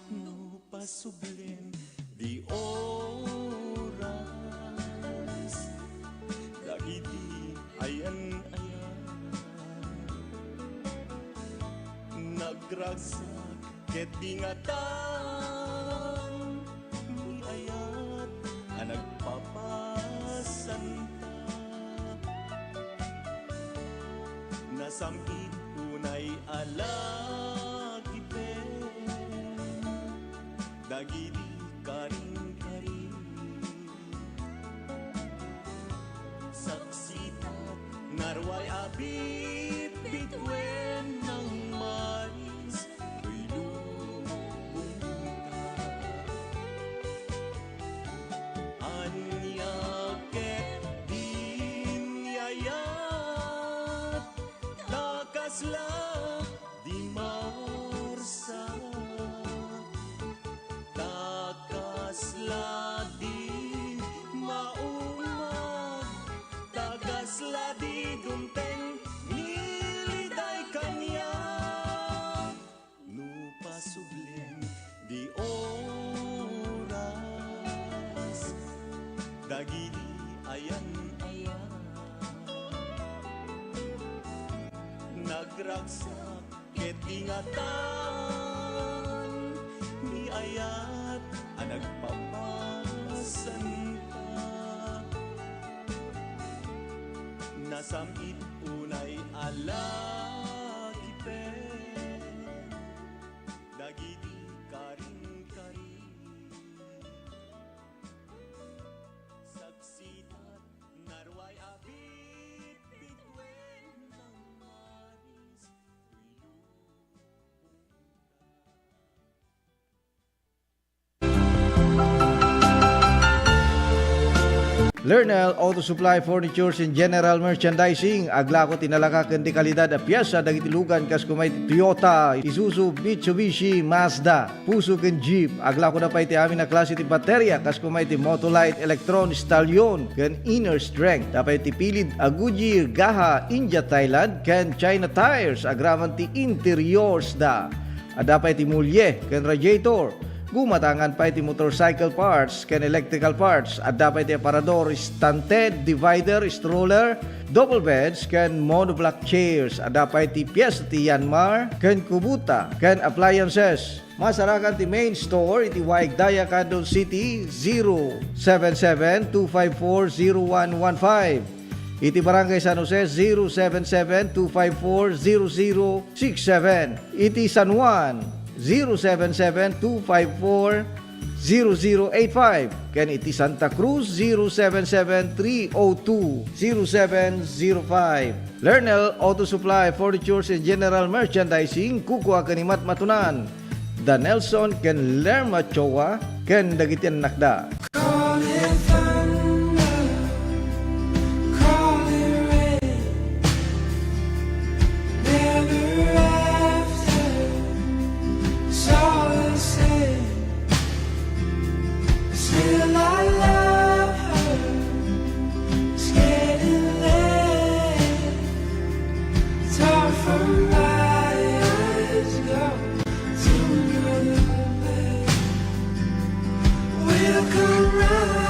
No pasublen, di oras dagiti ayan-ayan. Nagragsak ket di ngatan ni ayat a nagpapasanta. Nasam-it unay a lagipen dagiti karin-karin. Saksitak nga ruay a bitbituen nang mais toy lubongta. Ania ket di ni ayat ta kasla di marsa, ta kasla di maumag, ta kasla di dumteng niliday kaniak. No pasublen, di oras dagiti ayan-ayan. Nagragsak ket di ngatan ni ayat a nagpapasanta. Nasam-it unay a lagipen dagiti karin-karin. Lernel Auto Supply Furnitures and General Merchandising, aglako ti nalaka ken di kalidad a piesa dagiti lugan kas kuma iti Toyota, Isuzu, Mitsubishi, Mazda. Puso ken Jeep. Aglako da pay ti amin a klase ti bateria, kas kuma iti Motolite, Electron, Stallion, ken Inner Strength. Da pay ti pilid a Goodyear, Gaha, India, Thailand, ken China tires. Agraman ti interiors da. Adda pay ti mulye ken radiator. Gumatangan pay ti motorcycle parts ken electrical parts. Adda pay ti aparador, stand tent, divider, stroller, double beds, ken monoblock chairs. Adda pay ti piyesta ti Yanmar ken Kubota ken appliances. Masarakan ti main store iti Waig Daya, Candon City, zero seven seven two five four zero one one five. Iti Barangay San Jose, zero seven seven two five four zero zero six seven. Iti San Juan, zero seven seven two five four zero zero eight five. Ken iti Santa Cruz, zero seven seven three oh two zero seven zero five. Lernel Auto Supply, Furnitures and General Merchandising, kukua ken ni Matmatunan. Da Nelson ken Lerma Choa ken dagiti annakda. Call it thunder, call it rain, never after, it's all the same. Still I love her. It's getting late. It's hard for my eyes to go to another place. We'll come round.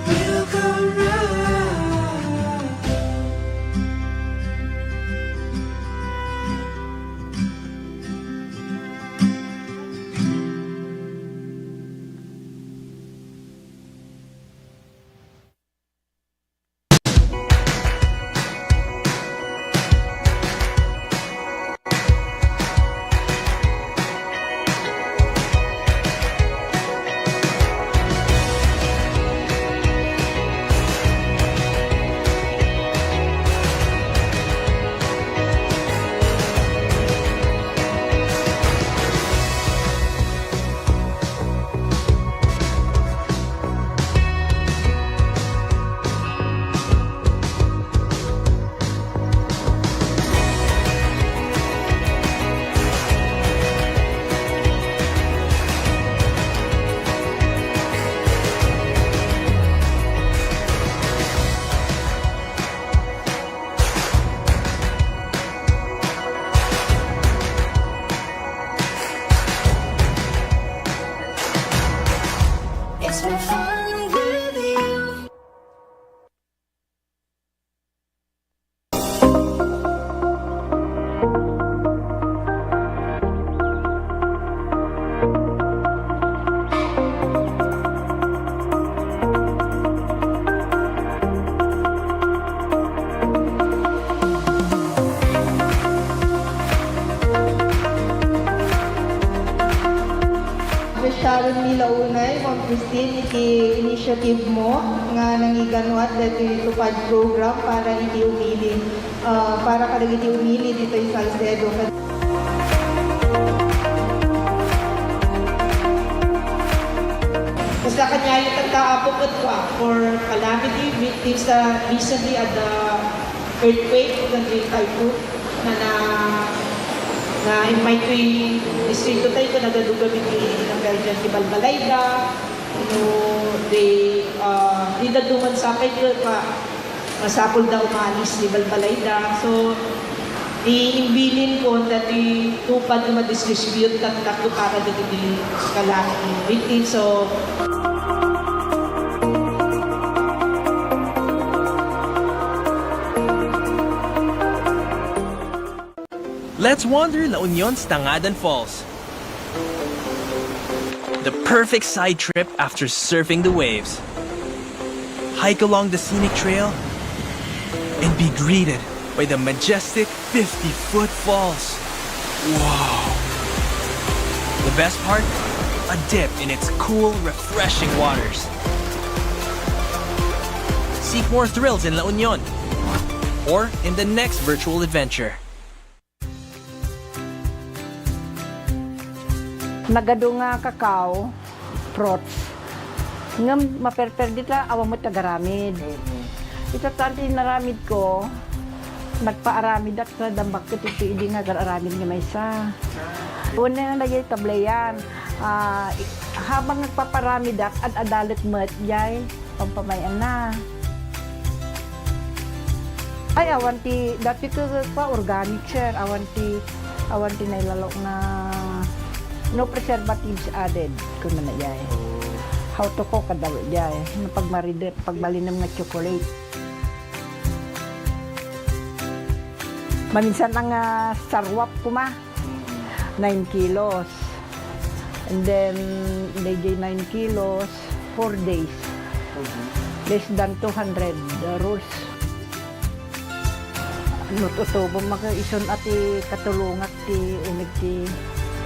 We'll come round. It's been fun with you. Appreciaron mi launay, Ma'am Christine, iti initiative mo nga nangiganuat daytoy TUPAD program para iti umili, ah, para kadagiti umili ditoy Salcedo. Kasla kaniayo tatta, Apo, ket for calamity victims, ah, recently at the earthquake ken di typhoon na, na, na immay toy distrito tayo ken nagadugan iti emergency ti balbalayda, no, di, ah, di dadduma sapay ket pa, masapul da umalis ti balbalayda. So, ti imbilin ko, dati TUPAD nga madistribute tatta para dagiti calamity victims. So, Let's wander La Union's Tangadan Falls. The perfect side trip after surfing the waves. Hike along the scenic trail and be greeted by the majestic fifty-foot falls. Wow! The best part? A dip in its cool, refreshing waters. Seek more thrills in La Union or in the next virtual adventure. Nagadu nga kakao, Fruits. Ngem maperper dita, awan met agaramid. Mm. Ita ta ti naramid ko, nagpaaramidak sa dambak ket iti idi nga agaramid nga maysa. Una nga dayay tableyan. Ah, i-, habang nagpaparamidak, ad-adalek met jay pampamay-anna. Ay, awan ti, dati ko pa organic, sir. Awan ti, awan ti nailalo nga no preservatives added, kunana jay. Oh. How to cook, kada jay. No pagmaride, pagbalinem nga chocolate. Maminsan nga sarwap kuma, nine kilos. And then, dayjay nine kilos, four days. Mhm. Less than two hundred rolls. No tutubo, maka-, isun a ti katulongak ti umig ti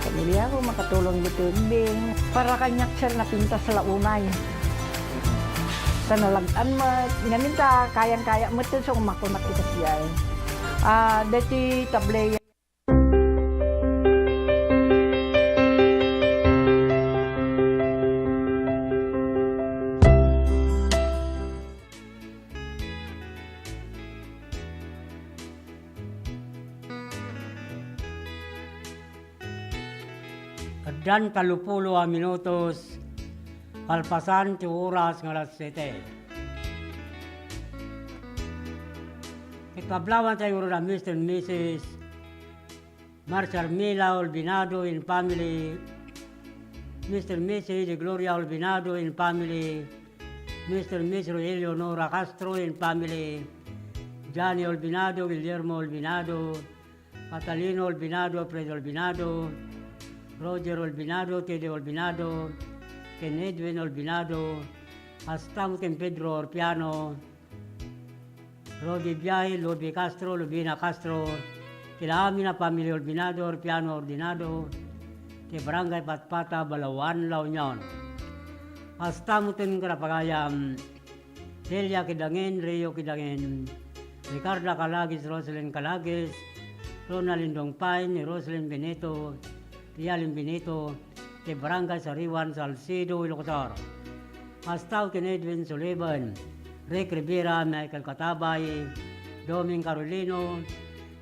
pamilya ko, makatulong ditoy ubbing. Para kaniak, sir, napintas la unay. Ta nalag-an met. Ngamin ta, kayang-kaya met, so, umakunak ita siya, eh. Ah, deti tableya. Addan tallopulo a minutos kalpasan ti oras nga alas siete. Ket kablawan tayo ngarud a Mister and Missus Marcia Armila Olvinado and family, Mister and Missus De Gloria Olvinado and family, Mister and Missus Rogelio Nora Castro and family, Johnny Olvinado, Guillermo Olvinado, Catalino Olvinado, Fred Olvinado, Roger Olvinado, Teddy Olvinado, ken Edwin Olvinado, kasta met ken Pedro Orpiano, Rodi Biay, Lobi Castro, Lobina Castro, ken amin a pamili Olvinado, Orpiano, Ordinado, ti Barangay Patpata, Balaoan, La Union. Kasta met ken kada pagayam, Delia Kidangen, Rio Kidangen, Ricarda Calagis, Roselyn Calagis, Ronald Indong Pine, Roselyn Benito, Pia Lynn Benito, ti Barangay Sariwan, Salcedo, Ilocos Sur. Kasta ken Edwin Sullivan, Rick Rivera, Michael Catabay, Doming Carolino,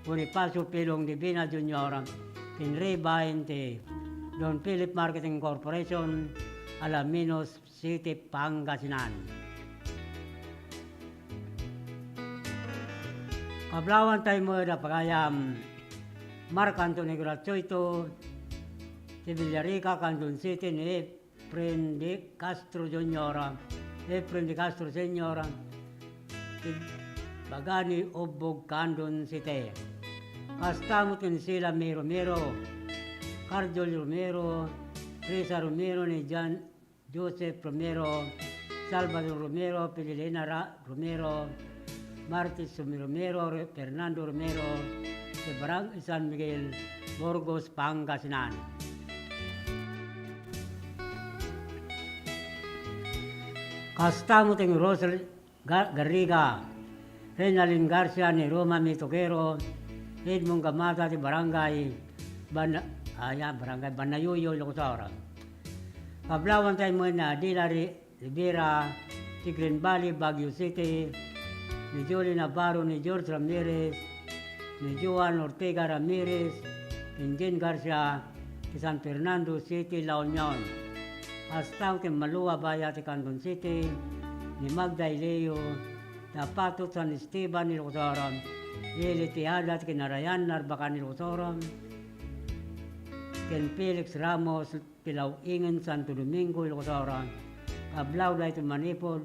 Bonifacio Pilong Divina Junior, ken Ray Bainte, Don Philip Marketing Corporation, Alaminos City, Pangasinan. Kablawan tayo met a pagayam, Mark Anthony Gratuito, ti Villarica, Candon City, ni Efren de Castro Junior, Efren de Castro Senior, ti Bagani, Ubbog, Candon City. Kasta met ken Sila May Romero, Carjol Romero, Teresa Romero, ni Jan Joseph Romero, Salvador Romero, Pililena Ra-, Romero, Martis Romero, Re-, Fernando Romero, ti Barangay San Miguel, Burgos, Pangasinan. Kasta met ken Rosel Ga-, Garriga, Renalyn Garcia ni Roma Mitokero, Edmond Gamata ti Barangay Ban-, aya, Barangay Banayuyo, Ilocos Sur. Kablawan tayo met ni Adela Ri-, Rivera ti Green Valley, Baguio City, ni Julie Navarro, ni George Ramirez, ni Joan Ortega Ramirez, ken Jane Garcia ti San Fernando City, La Union. Kasta ken Malua Baya ti Candon City, ni Magda Ileo, ti Apatot San Esteban, Ilocos Sur, Eli Tejada ti Kinarayan, Narbacan, Ilocos Sur, ken Felix Ramos, ti Law-ingen, Santo Domingo, Ilocos Sur. Kablaw daytoy manipud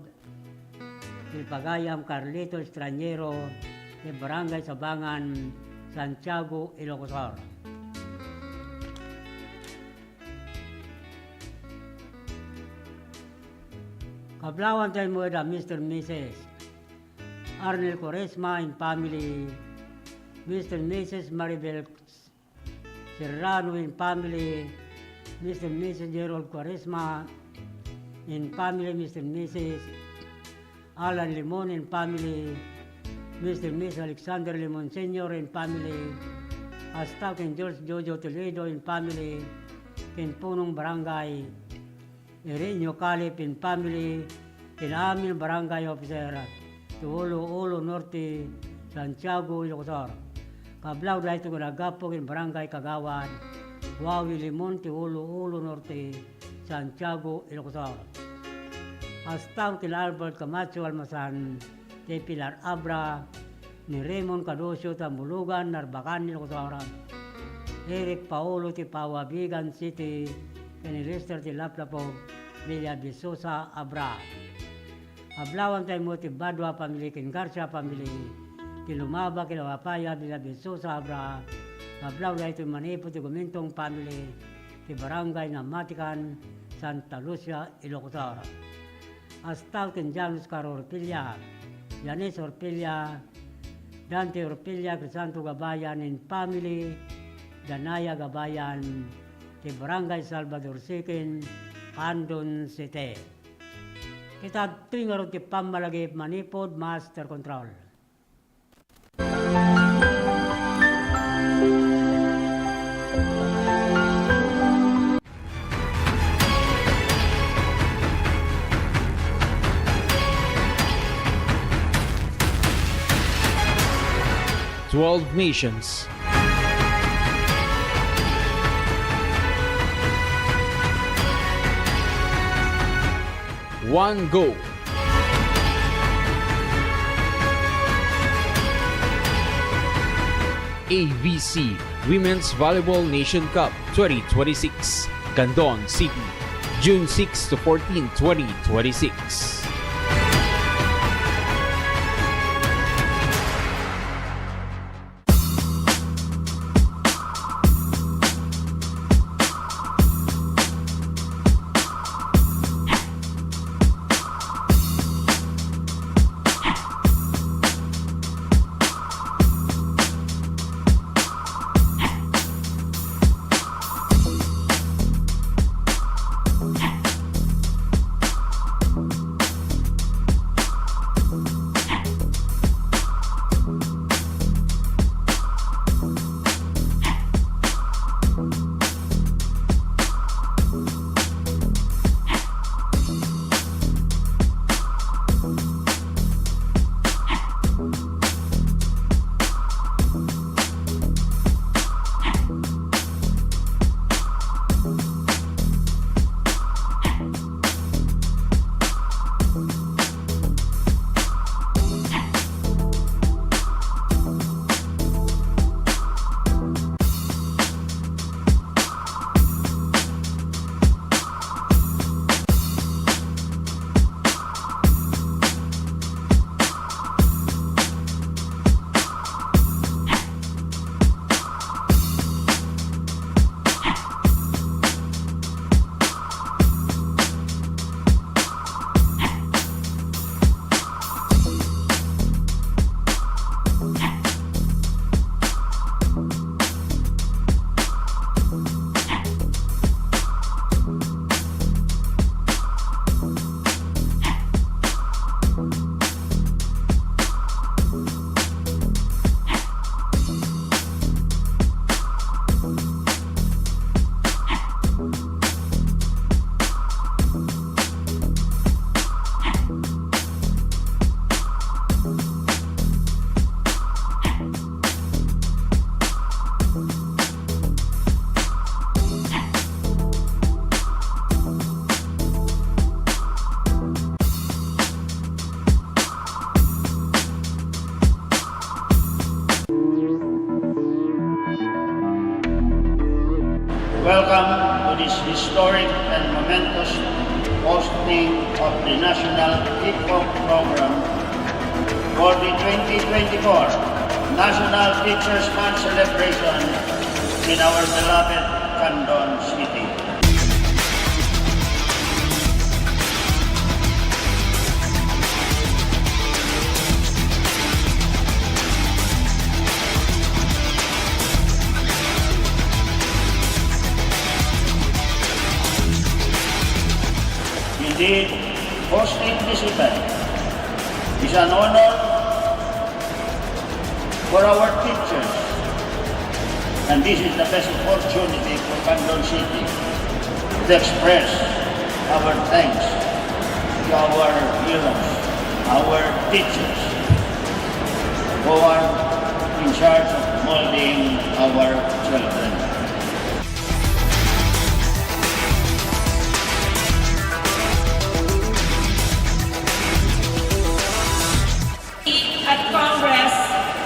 ti pagayam Carlito Extranjero, ti Barangay Sabangan, Santiago, Ilocos Sur. Kablawan tayo met a Mister and Missus Arnel Quaresma and family, Mister and Missus Maribel Serrano and family, Mister and Missus Gerald Quaresma and family, Mister and Missus Alan Limon and family, Mister and Missus Alexander Limon Senior and family, kasta ken George Jojo Toledo and family, ken punong barangay, Ireño Calip ken family, ken amin barangay officer ti Ulo-Ulo Norte, Santiago, Ilocos Sur. Kablaw daytoy ket naggapu ken barangay kagawad Wawi Limon ti Ulo-Ulo Norte, Santiago, Ilocos Sur. Astaw ken Albert Camacho Almasan, ti Pilar Abra, ni Raymond Cadocio ti Ambulugan, Narbacan, Ilocos Sur, Eric Paolo ti Pawabigan City, ken ni Lester ti Laplapog, Villa Visosa, Abra. Ablawan tayo mo ti Badua family ken Garcia family, ti Lumaba ken Apapaya, Villa Visosa, Abra. Ablaw daytoy manipud ti Gumintong family, ti Barangay Namatican, Santa Lucia, Ilocos Sur. Astaw ken Jan Oscar Orpilla, Yanis Orpilla, Dante Orpilla, Crisanto Gabayan and family, Danaya Gabayan, ti Barangay Salvador Sikin, Candon City. Ket adtoy ngarud ti pammalagip manipud Master Control. Twelve nations. One goal. A V C Women's Volleyball Nation Cup twenty twenty-six, Candon City, June six to fourteen, twenty twenty-six. Welcome to this historic and momentous hosting of the National Kickoff Program for the twenty twenty-four National Teachers Month celebration in our beloved Candon City. Indeed, hosting this event is an honor for our teachers. And this is the best opportunity for Candon City to express Our thanks to our heroes, our teachers, who are in charge of molding our children. At Congress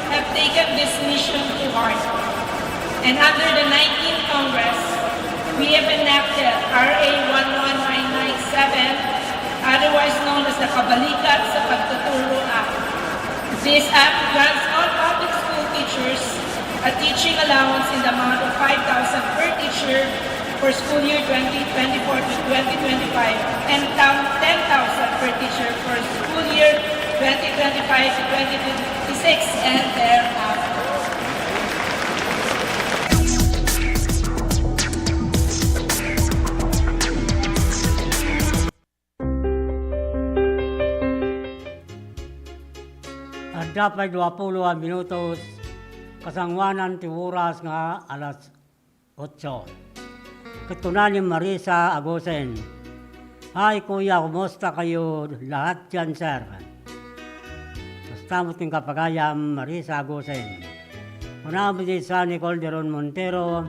have taken this mission to heart. And under the nineteenth Congress, we have enacted R A one one nine nine seven, otherwise known as the Kabalikat sa Pagtuturo Act. This act grants all public school teachers a teaching allowance in the amount of five thousand per teacher for school year twenty twenty-four to twenty twenty-five and down ten thousand per teacher for school year twenty twenty-five to twenty twenty-six and thereafter. Adda pay duapulo a minutos, kasangoanan ti oras nga alas otso. Ket kuna ni Marisa Agusen, "Hi, kuya, kumusta kayo lahat diyan, sir?" Basta mo ting kapagayam, Marisa Agusen. Kuna mo di San Nicole Deron Montero,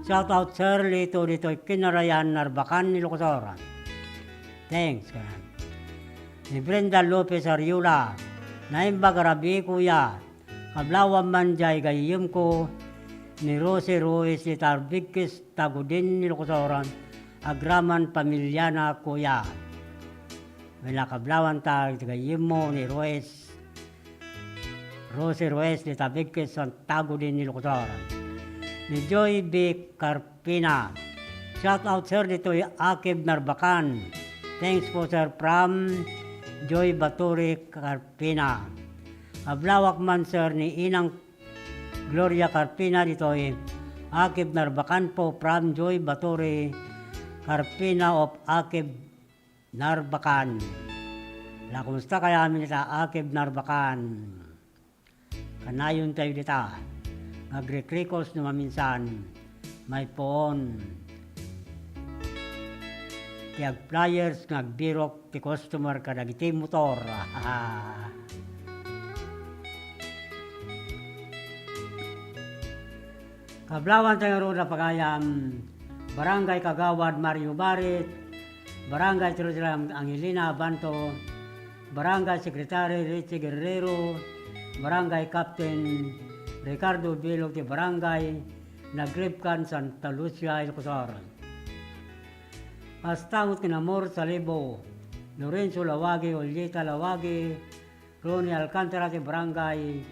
"Shout out, sir, Lito, ditoy Kinarayan, Narbacan, Ilocosor." Thanks, kanan. Ni Brenda Lopez Ariola, "Naimbag a rabii, kuya. Kablawam man diay gayyemko ni Rosie Ruiz iti Arbigkis, Tagudin, Ilocosor, agraman pamilyana, kuya." Wen, kablawanta iti gayyemmo ni Ruiz, Rosie Ruiz iti Arbigkis, Tagudin, Ilocosor. Ni Joy B. Carpina. Shout out, sir, ditoy Akib, Narbacan. Thanks po, sir, from Joy Baturi Carpina. Kablawak man, sir, ni Inang Gloria Carpina ditoy Akib, Narbacan po, from Joy Baturi Carpina of Akib, Narbacan. La, kumusta kayo amin ita Akib, Narbacan? Kanayon tayo dita. Agrikrikos no maminsan, maipuon ti agflyers nga agbirok ti customer kadagiti motor. Kablawanta ngarud a pagayam, Barangay Kagawad Mario Barit, Barangay Treasurer Angelina Abanto, Barangay Secretary Richie Guerrero, Barangay Captain Ricardo Bilog ti Barangay Nagribkan, Santa Lucia, Ilocosur. Kasta met ken Amor Salibo, Lorenzo Lawagi, Julieta Lawagi, Ronnie Alcantara ti Barangay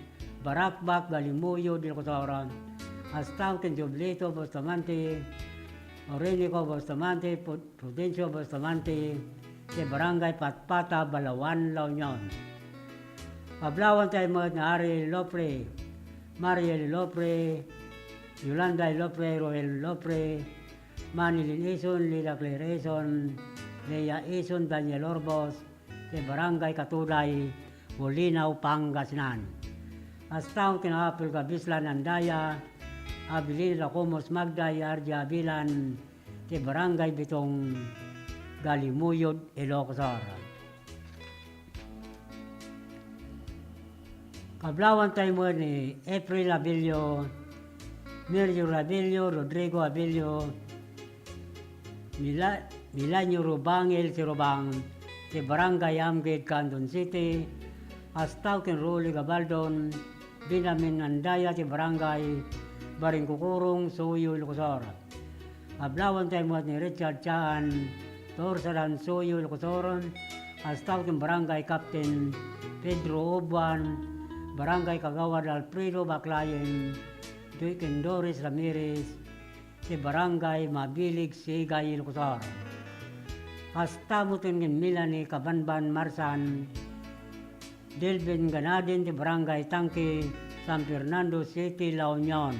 Barakbak, Galimuyod, Ilocosur. Kasta met ken Joblito Bustamante, Orinico Bustamante, Pud-, Prudencio Bustamante, ti Barangay Patpata, Balaoan, La Union. Kablawanta met ni Ariel Lopre, Mariel Lopre, Yolanda Lopre, Roel Lopre, Manilyn Ison, Lila Claire Ison, Lea Ison, Daniel Orbos, ti Barangay Katuday, Bolinao, Pangasinan. Kasta met ken Apple Gabislan Andaya, Abilina Dacomus Magday, Ardia Abilan, ti Barangay Bitong, Galimuyod, Ilocosur. Kablawanta met ni April Abilio, Mirjor Abilio, Rodrigo Abilio, Mila-, Milanio Rubangil ti Rubang, ti Barangay Amgid, Candon City, kasta met ken Rolly Gabaldon, Benjamin Andaya ti Barangay Baringkukurong, Suyo, Ilocosur. Kablawanta met ni Richard Chaan, Torsadan, Suyo, Ilocosur, kasta met ken Barangay Captain Pedro Obuan, Barangay Kagawad Alfredo Baclayen, Duy ken Doris Ramirez, ti Barangay Mabilig, Sigay, Ilocosur. Kasta met ken Melanie Kabanban Marsan, Delvin Ganadin ti Barangay Tangke, San Fernando City, La Union.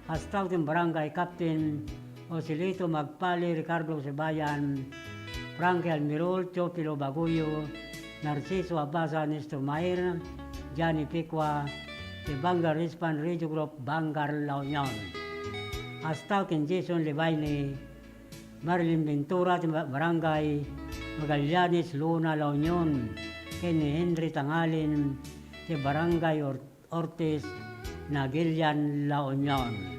Kasta met ken Barangay Captain Joselito Magpali, Ricardo Sibayan, Frankie Almirol, Teofilo Baguio, Narciso Abasa, Nestor Mair, Johnny Picua, ti Bangar Rispan Radio Group, Bangar, La Union. Kasta met ken Jason Levaine, Marilyn Ventura ti ba-, Barangay Magallanes, Luna, La Union, ken ni Henry Tangalin ti Barangay Or-, Ortiz, Nagilian, La Union.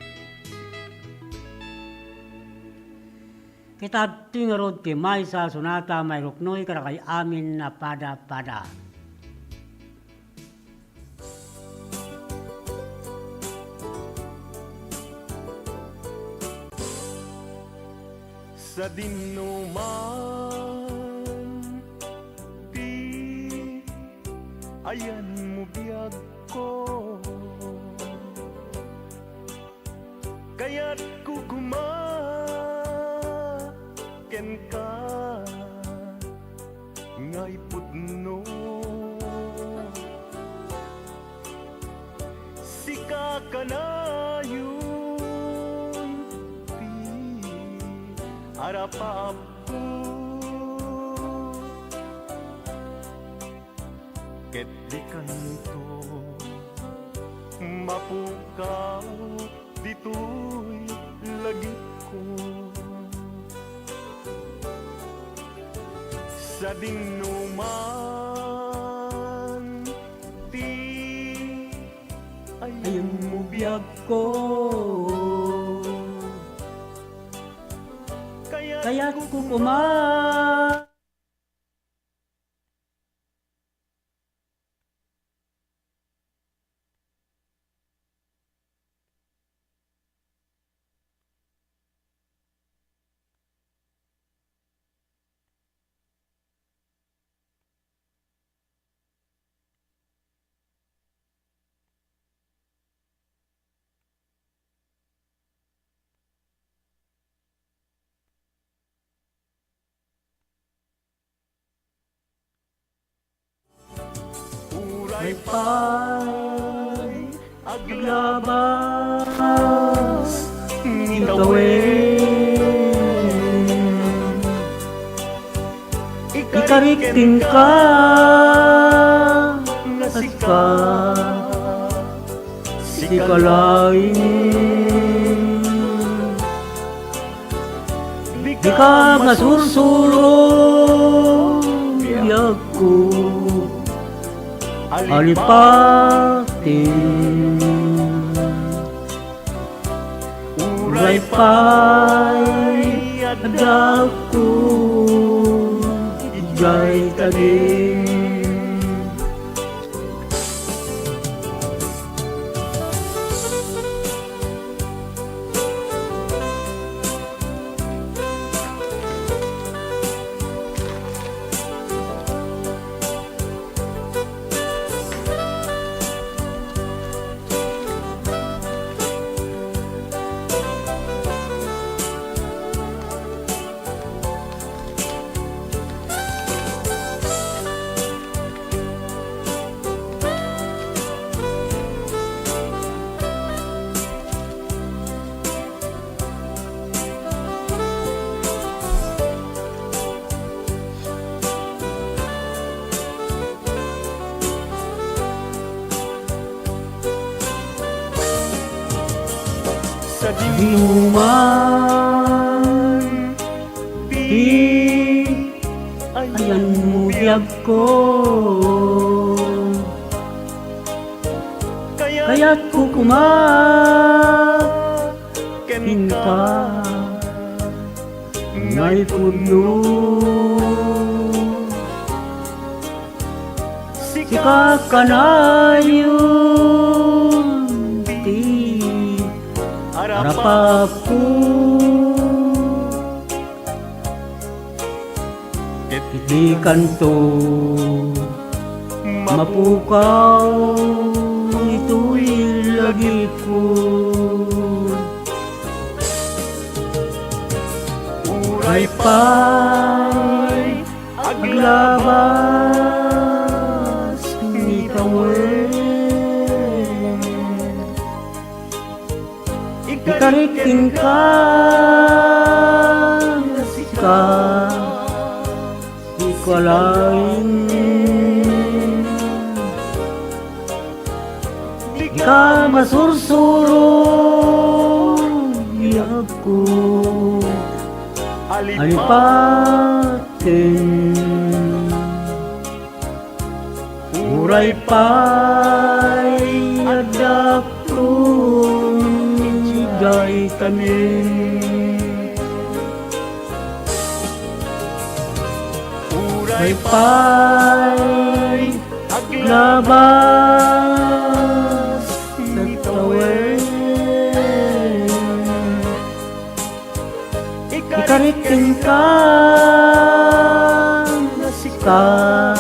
Kitadtoy ngarud ti maysa a sonata mairuknoy kadakay amin a pada-pada. Sadinoman ti ayanmo biagko, kayatko koma kenka. Ngay pudno, sika kanayon ti arapaapko, ket dikanto mapukaw ditoy lagipko. Sadinoman ti ayanmo biagko, kayatko koma. Uray pay aglabas ni tawen, ikarik kenka nga sika, sika laeng. Dika masursuro, biagko, alipatim. Uray pay addaakon idiay tanem. Sadinoman ti ayanmo biagko, kayatko koma kenka nga ipudno. Sika kanayon ti arapaapko, ket dikanto mapukaw itoy lagipko. Uray pay aglabas ni tawen, ikarik kenka nga sika, sika laeng. Dika masursuro, biagko, Alipaten, uray pay addak idiay tanem. Uray pay aglabas ti tawen. Ikarik kenka, sika,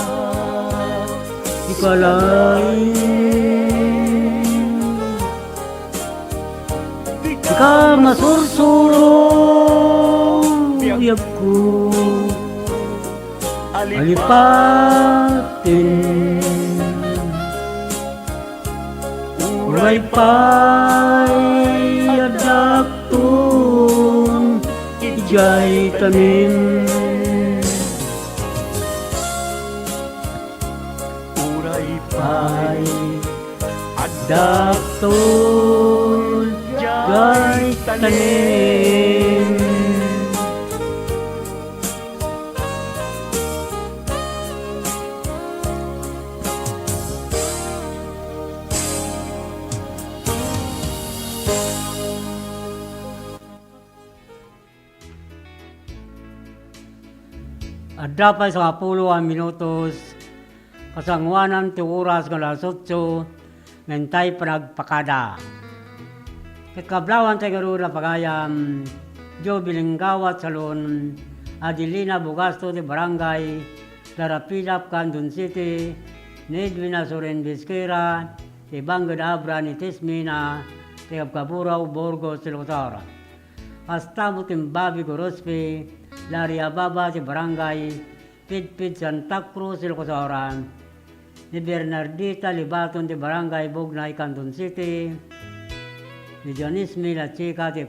ikaw laeng. Dika masursuro, biagko, alipaten. Uray pay addakton idiay tanem. Uray pay addakton idiay tanem. Adda pay sangapulo a minutos, kasangoanan ti oras nga alas otso, ngem tay panagpakada. Ket kablawan tay ngarud a pagayam, Joby Linggawat Salon, Adelina Bugasto ti Barangay Darapilap, Candon City, ni Edwin Asorin Bisquera, ti Banged Abra ni Tismina, ti Kabkaburao, Burgos, Ilocos Sur. Kasta met ken Bobby Gorospe, Larry Ababa ti Barangay Pidpid, Santa Cruz, Ilocos Sur, ni Bernardita Libaton ti Barangay Bugnay, Candon City, ni Dionisme La Chica ti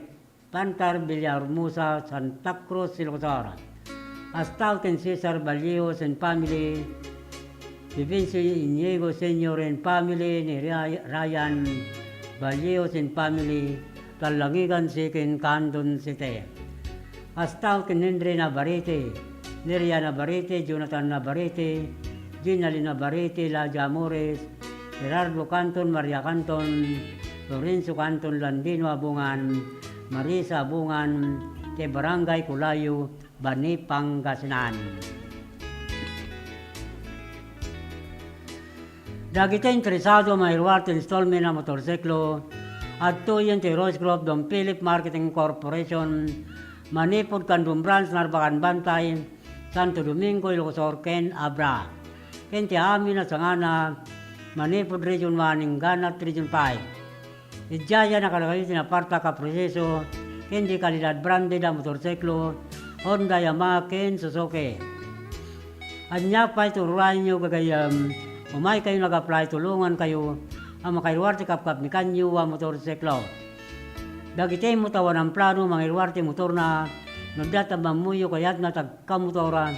Pantar, Villahermosa, Santa Cruz, Ilocos Sur. Kasta ken Cesar Vallejos and family, Vivencio Iniego Senior and family, ni Ria-, Ryan Vallejos and family, Talangigan City, Candon City. Kasta ken Henry Navarrete, Neria Navarrete, Jonathan Navarrete, Ginalyn Navarrete, Ladia Amores, Gerardo Canton, Maria Canton, Lorenzo Canton, Landino Abungan, Marisa Abungan, ti Barangay Culayo, Bani, Pangasinan. Dagiti interesado a mairuar ti installment a motorsiklo, adtoyen ti Rose Group Don Philip Marketing Corporation, manipud Candon Branch, Narbacan Bantay, Santo Domingo, Ilocos Sur, ken Abra. Ken ti amin a sangana, manipud Region one, inggana ti Region five. Idiay a kadakayo ti napartak a proseso ken di kalidad branded a motorsiklo, Honda, Yamaha, ken Suzuki. Ania pay ti ururayenyo, gagayyem? Umaykayo nga ag-apply, tulongankayo a makairuar ti kapkapnikanyo a motorsiklo. Dagiti met a awan plano mangiruar ti motorna, no adda ti ammoyo kayatna ti agkamotor,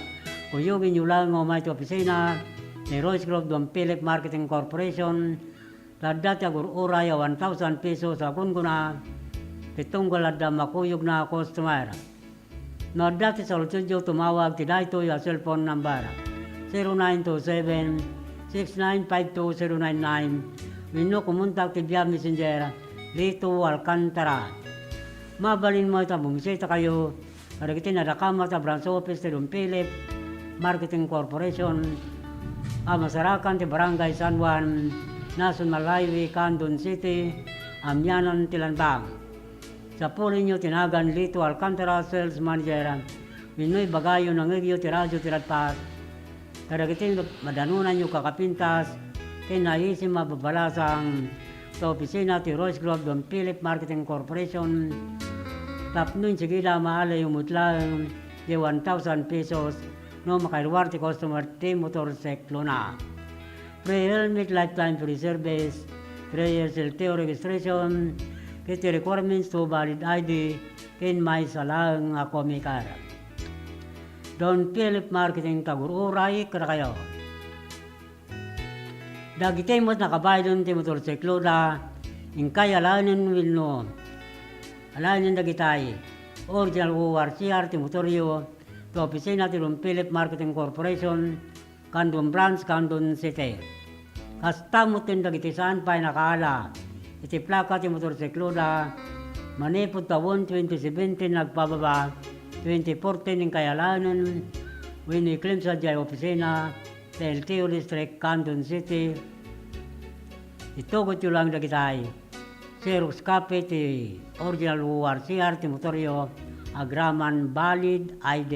kuyogenyo laeng nga umay ti opisina ni Royce Group Don Philip Marketing Corporation, ta adda ti agur-uray a one thousand pesos a gunggona, ti tunggal adda makuyogna a customer. No adda ti saludsodyo, tumawag ti daytoy a cellphone number, zero nine two seven, six nine five two zero nine nine, wenno kumontak ti via messenger, Lito Alcantara. Mabalin met a bumisitakayo kadagiti nadakamat a branch office ti Don Philip Marketing Corporation a masarakan ti Barangay San Juan, National Highway, Candon City, amianan ti landang. Sapulenyo ti nagan Lito Alcantara, Sales Manager, wenno ibagayo, nangngegyo ti radio ti Radpas kadagiti madanonanyo kakapintas ken naisim a babalasang ta opisina ti Royce Group Don Philip Marketing Corporation tapno insigida a maalayo met laeng ti one thousand pesos no makairuar ti customer ti motorsiklona. Free helmet, lifetime free service, three years L T O registration, ket ti requirements to valid I D, ken maysa laeng a comicar. Don Philip Marketing, tagur-uray kadakayo. Dagiti met nakabayden ti motorsikloda, inkay alaenen wenno alaenen dagitay. original O R C R ti motoryo, ti opisina ti Don Philip Marketing Corporation, Candon Branch, Candon City. Kasta met ken dagiti saan pay nakaala iti plaka ti motorsikloda, manipud tawen twenty seventeen agpababa, twenty fourteen inkay alaenen wenno iklim sadiay opisina ti L T O District, Candon City. Itugotyo lang dagitay. Xerox copy ti original O R C R ti motoryo, agraman valid I D.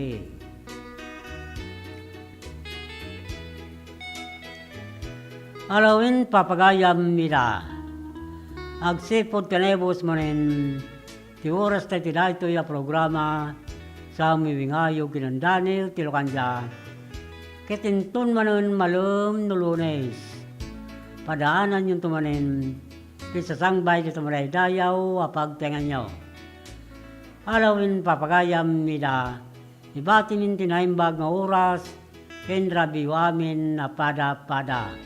Alawen papagayam ida. Agsipud kanebus manen ti oras ta iti daytoy a programa, sa miwingayo ken Daniel ti Lucandia. Ket inton manen malem no Lunes, padaananyonto manen ti sasangbay dita madaydayaw a pagtengnganyo. Alawen papagayam ida, ibatimin ti naimbag nga oras ken rabiyo amin a pada-pada.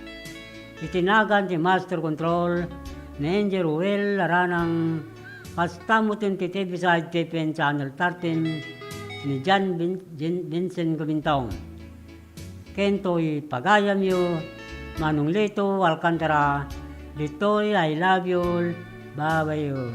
Iti nagan ti Master Control ni Engineer Ruel Aranang, kasta met ti T V Side T P N Channel thirteen ni John Vin-, Vin-, Vincent Gumintong. Ken toy pagayamyo, Manong Lito Alcantara, ditoy I love you, babayo.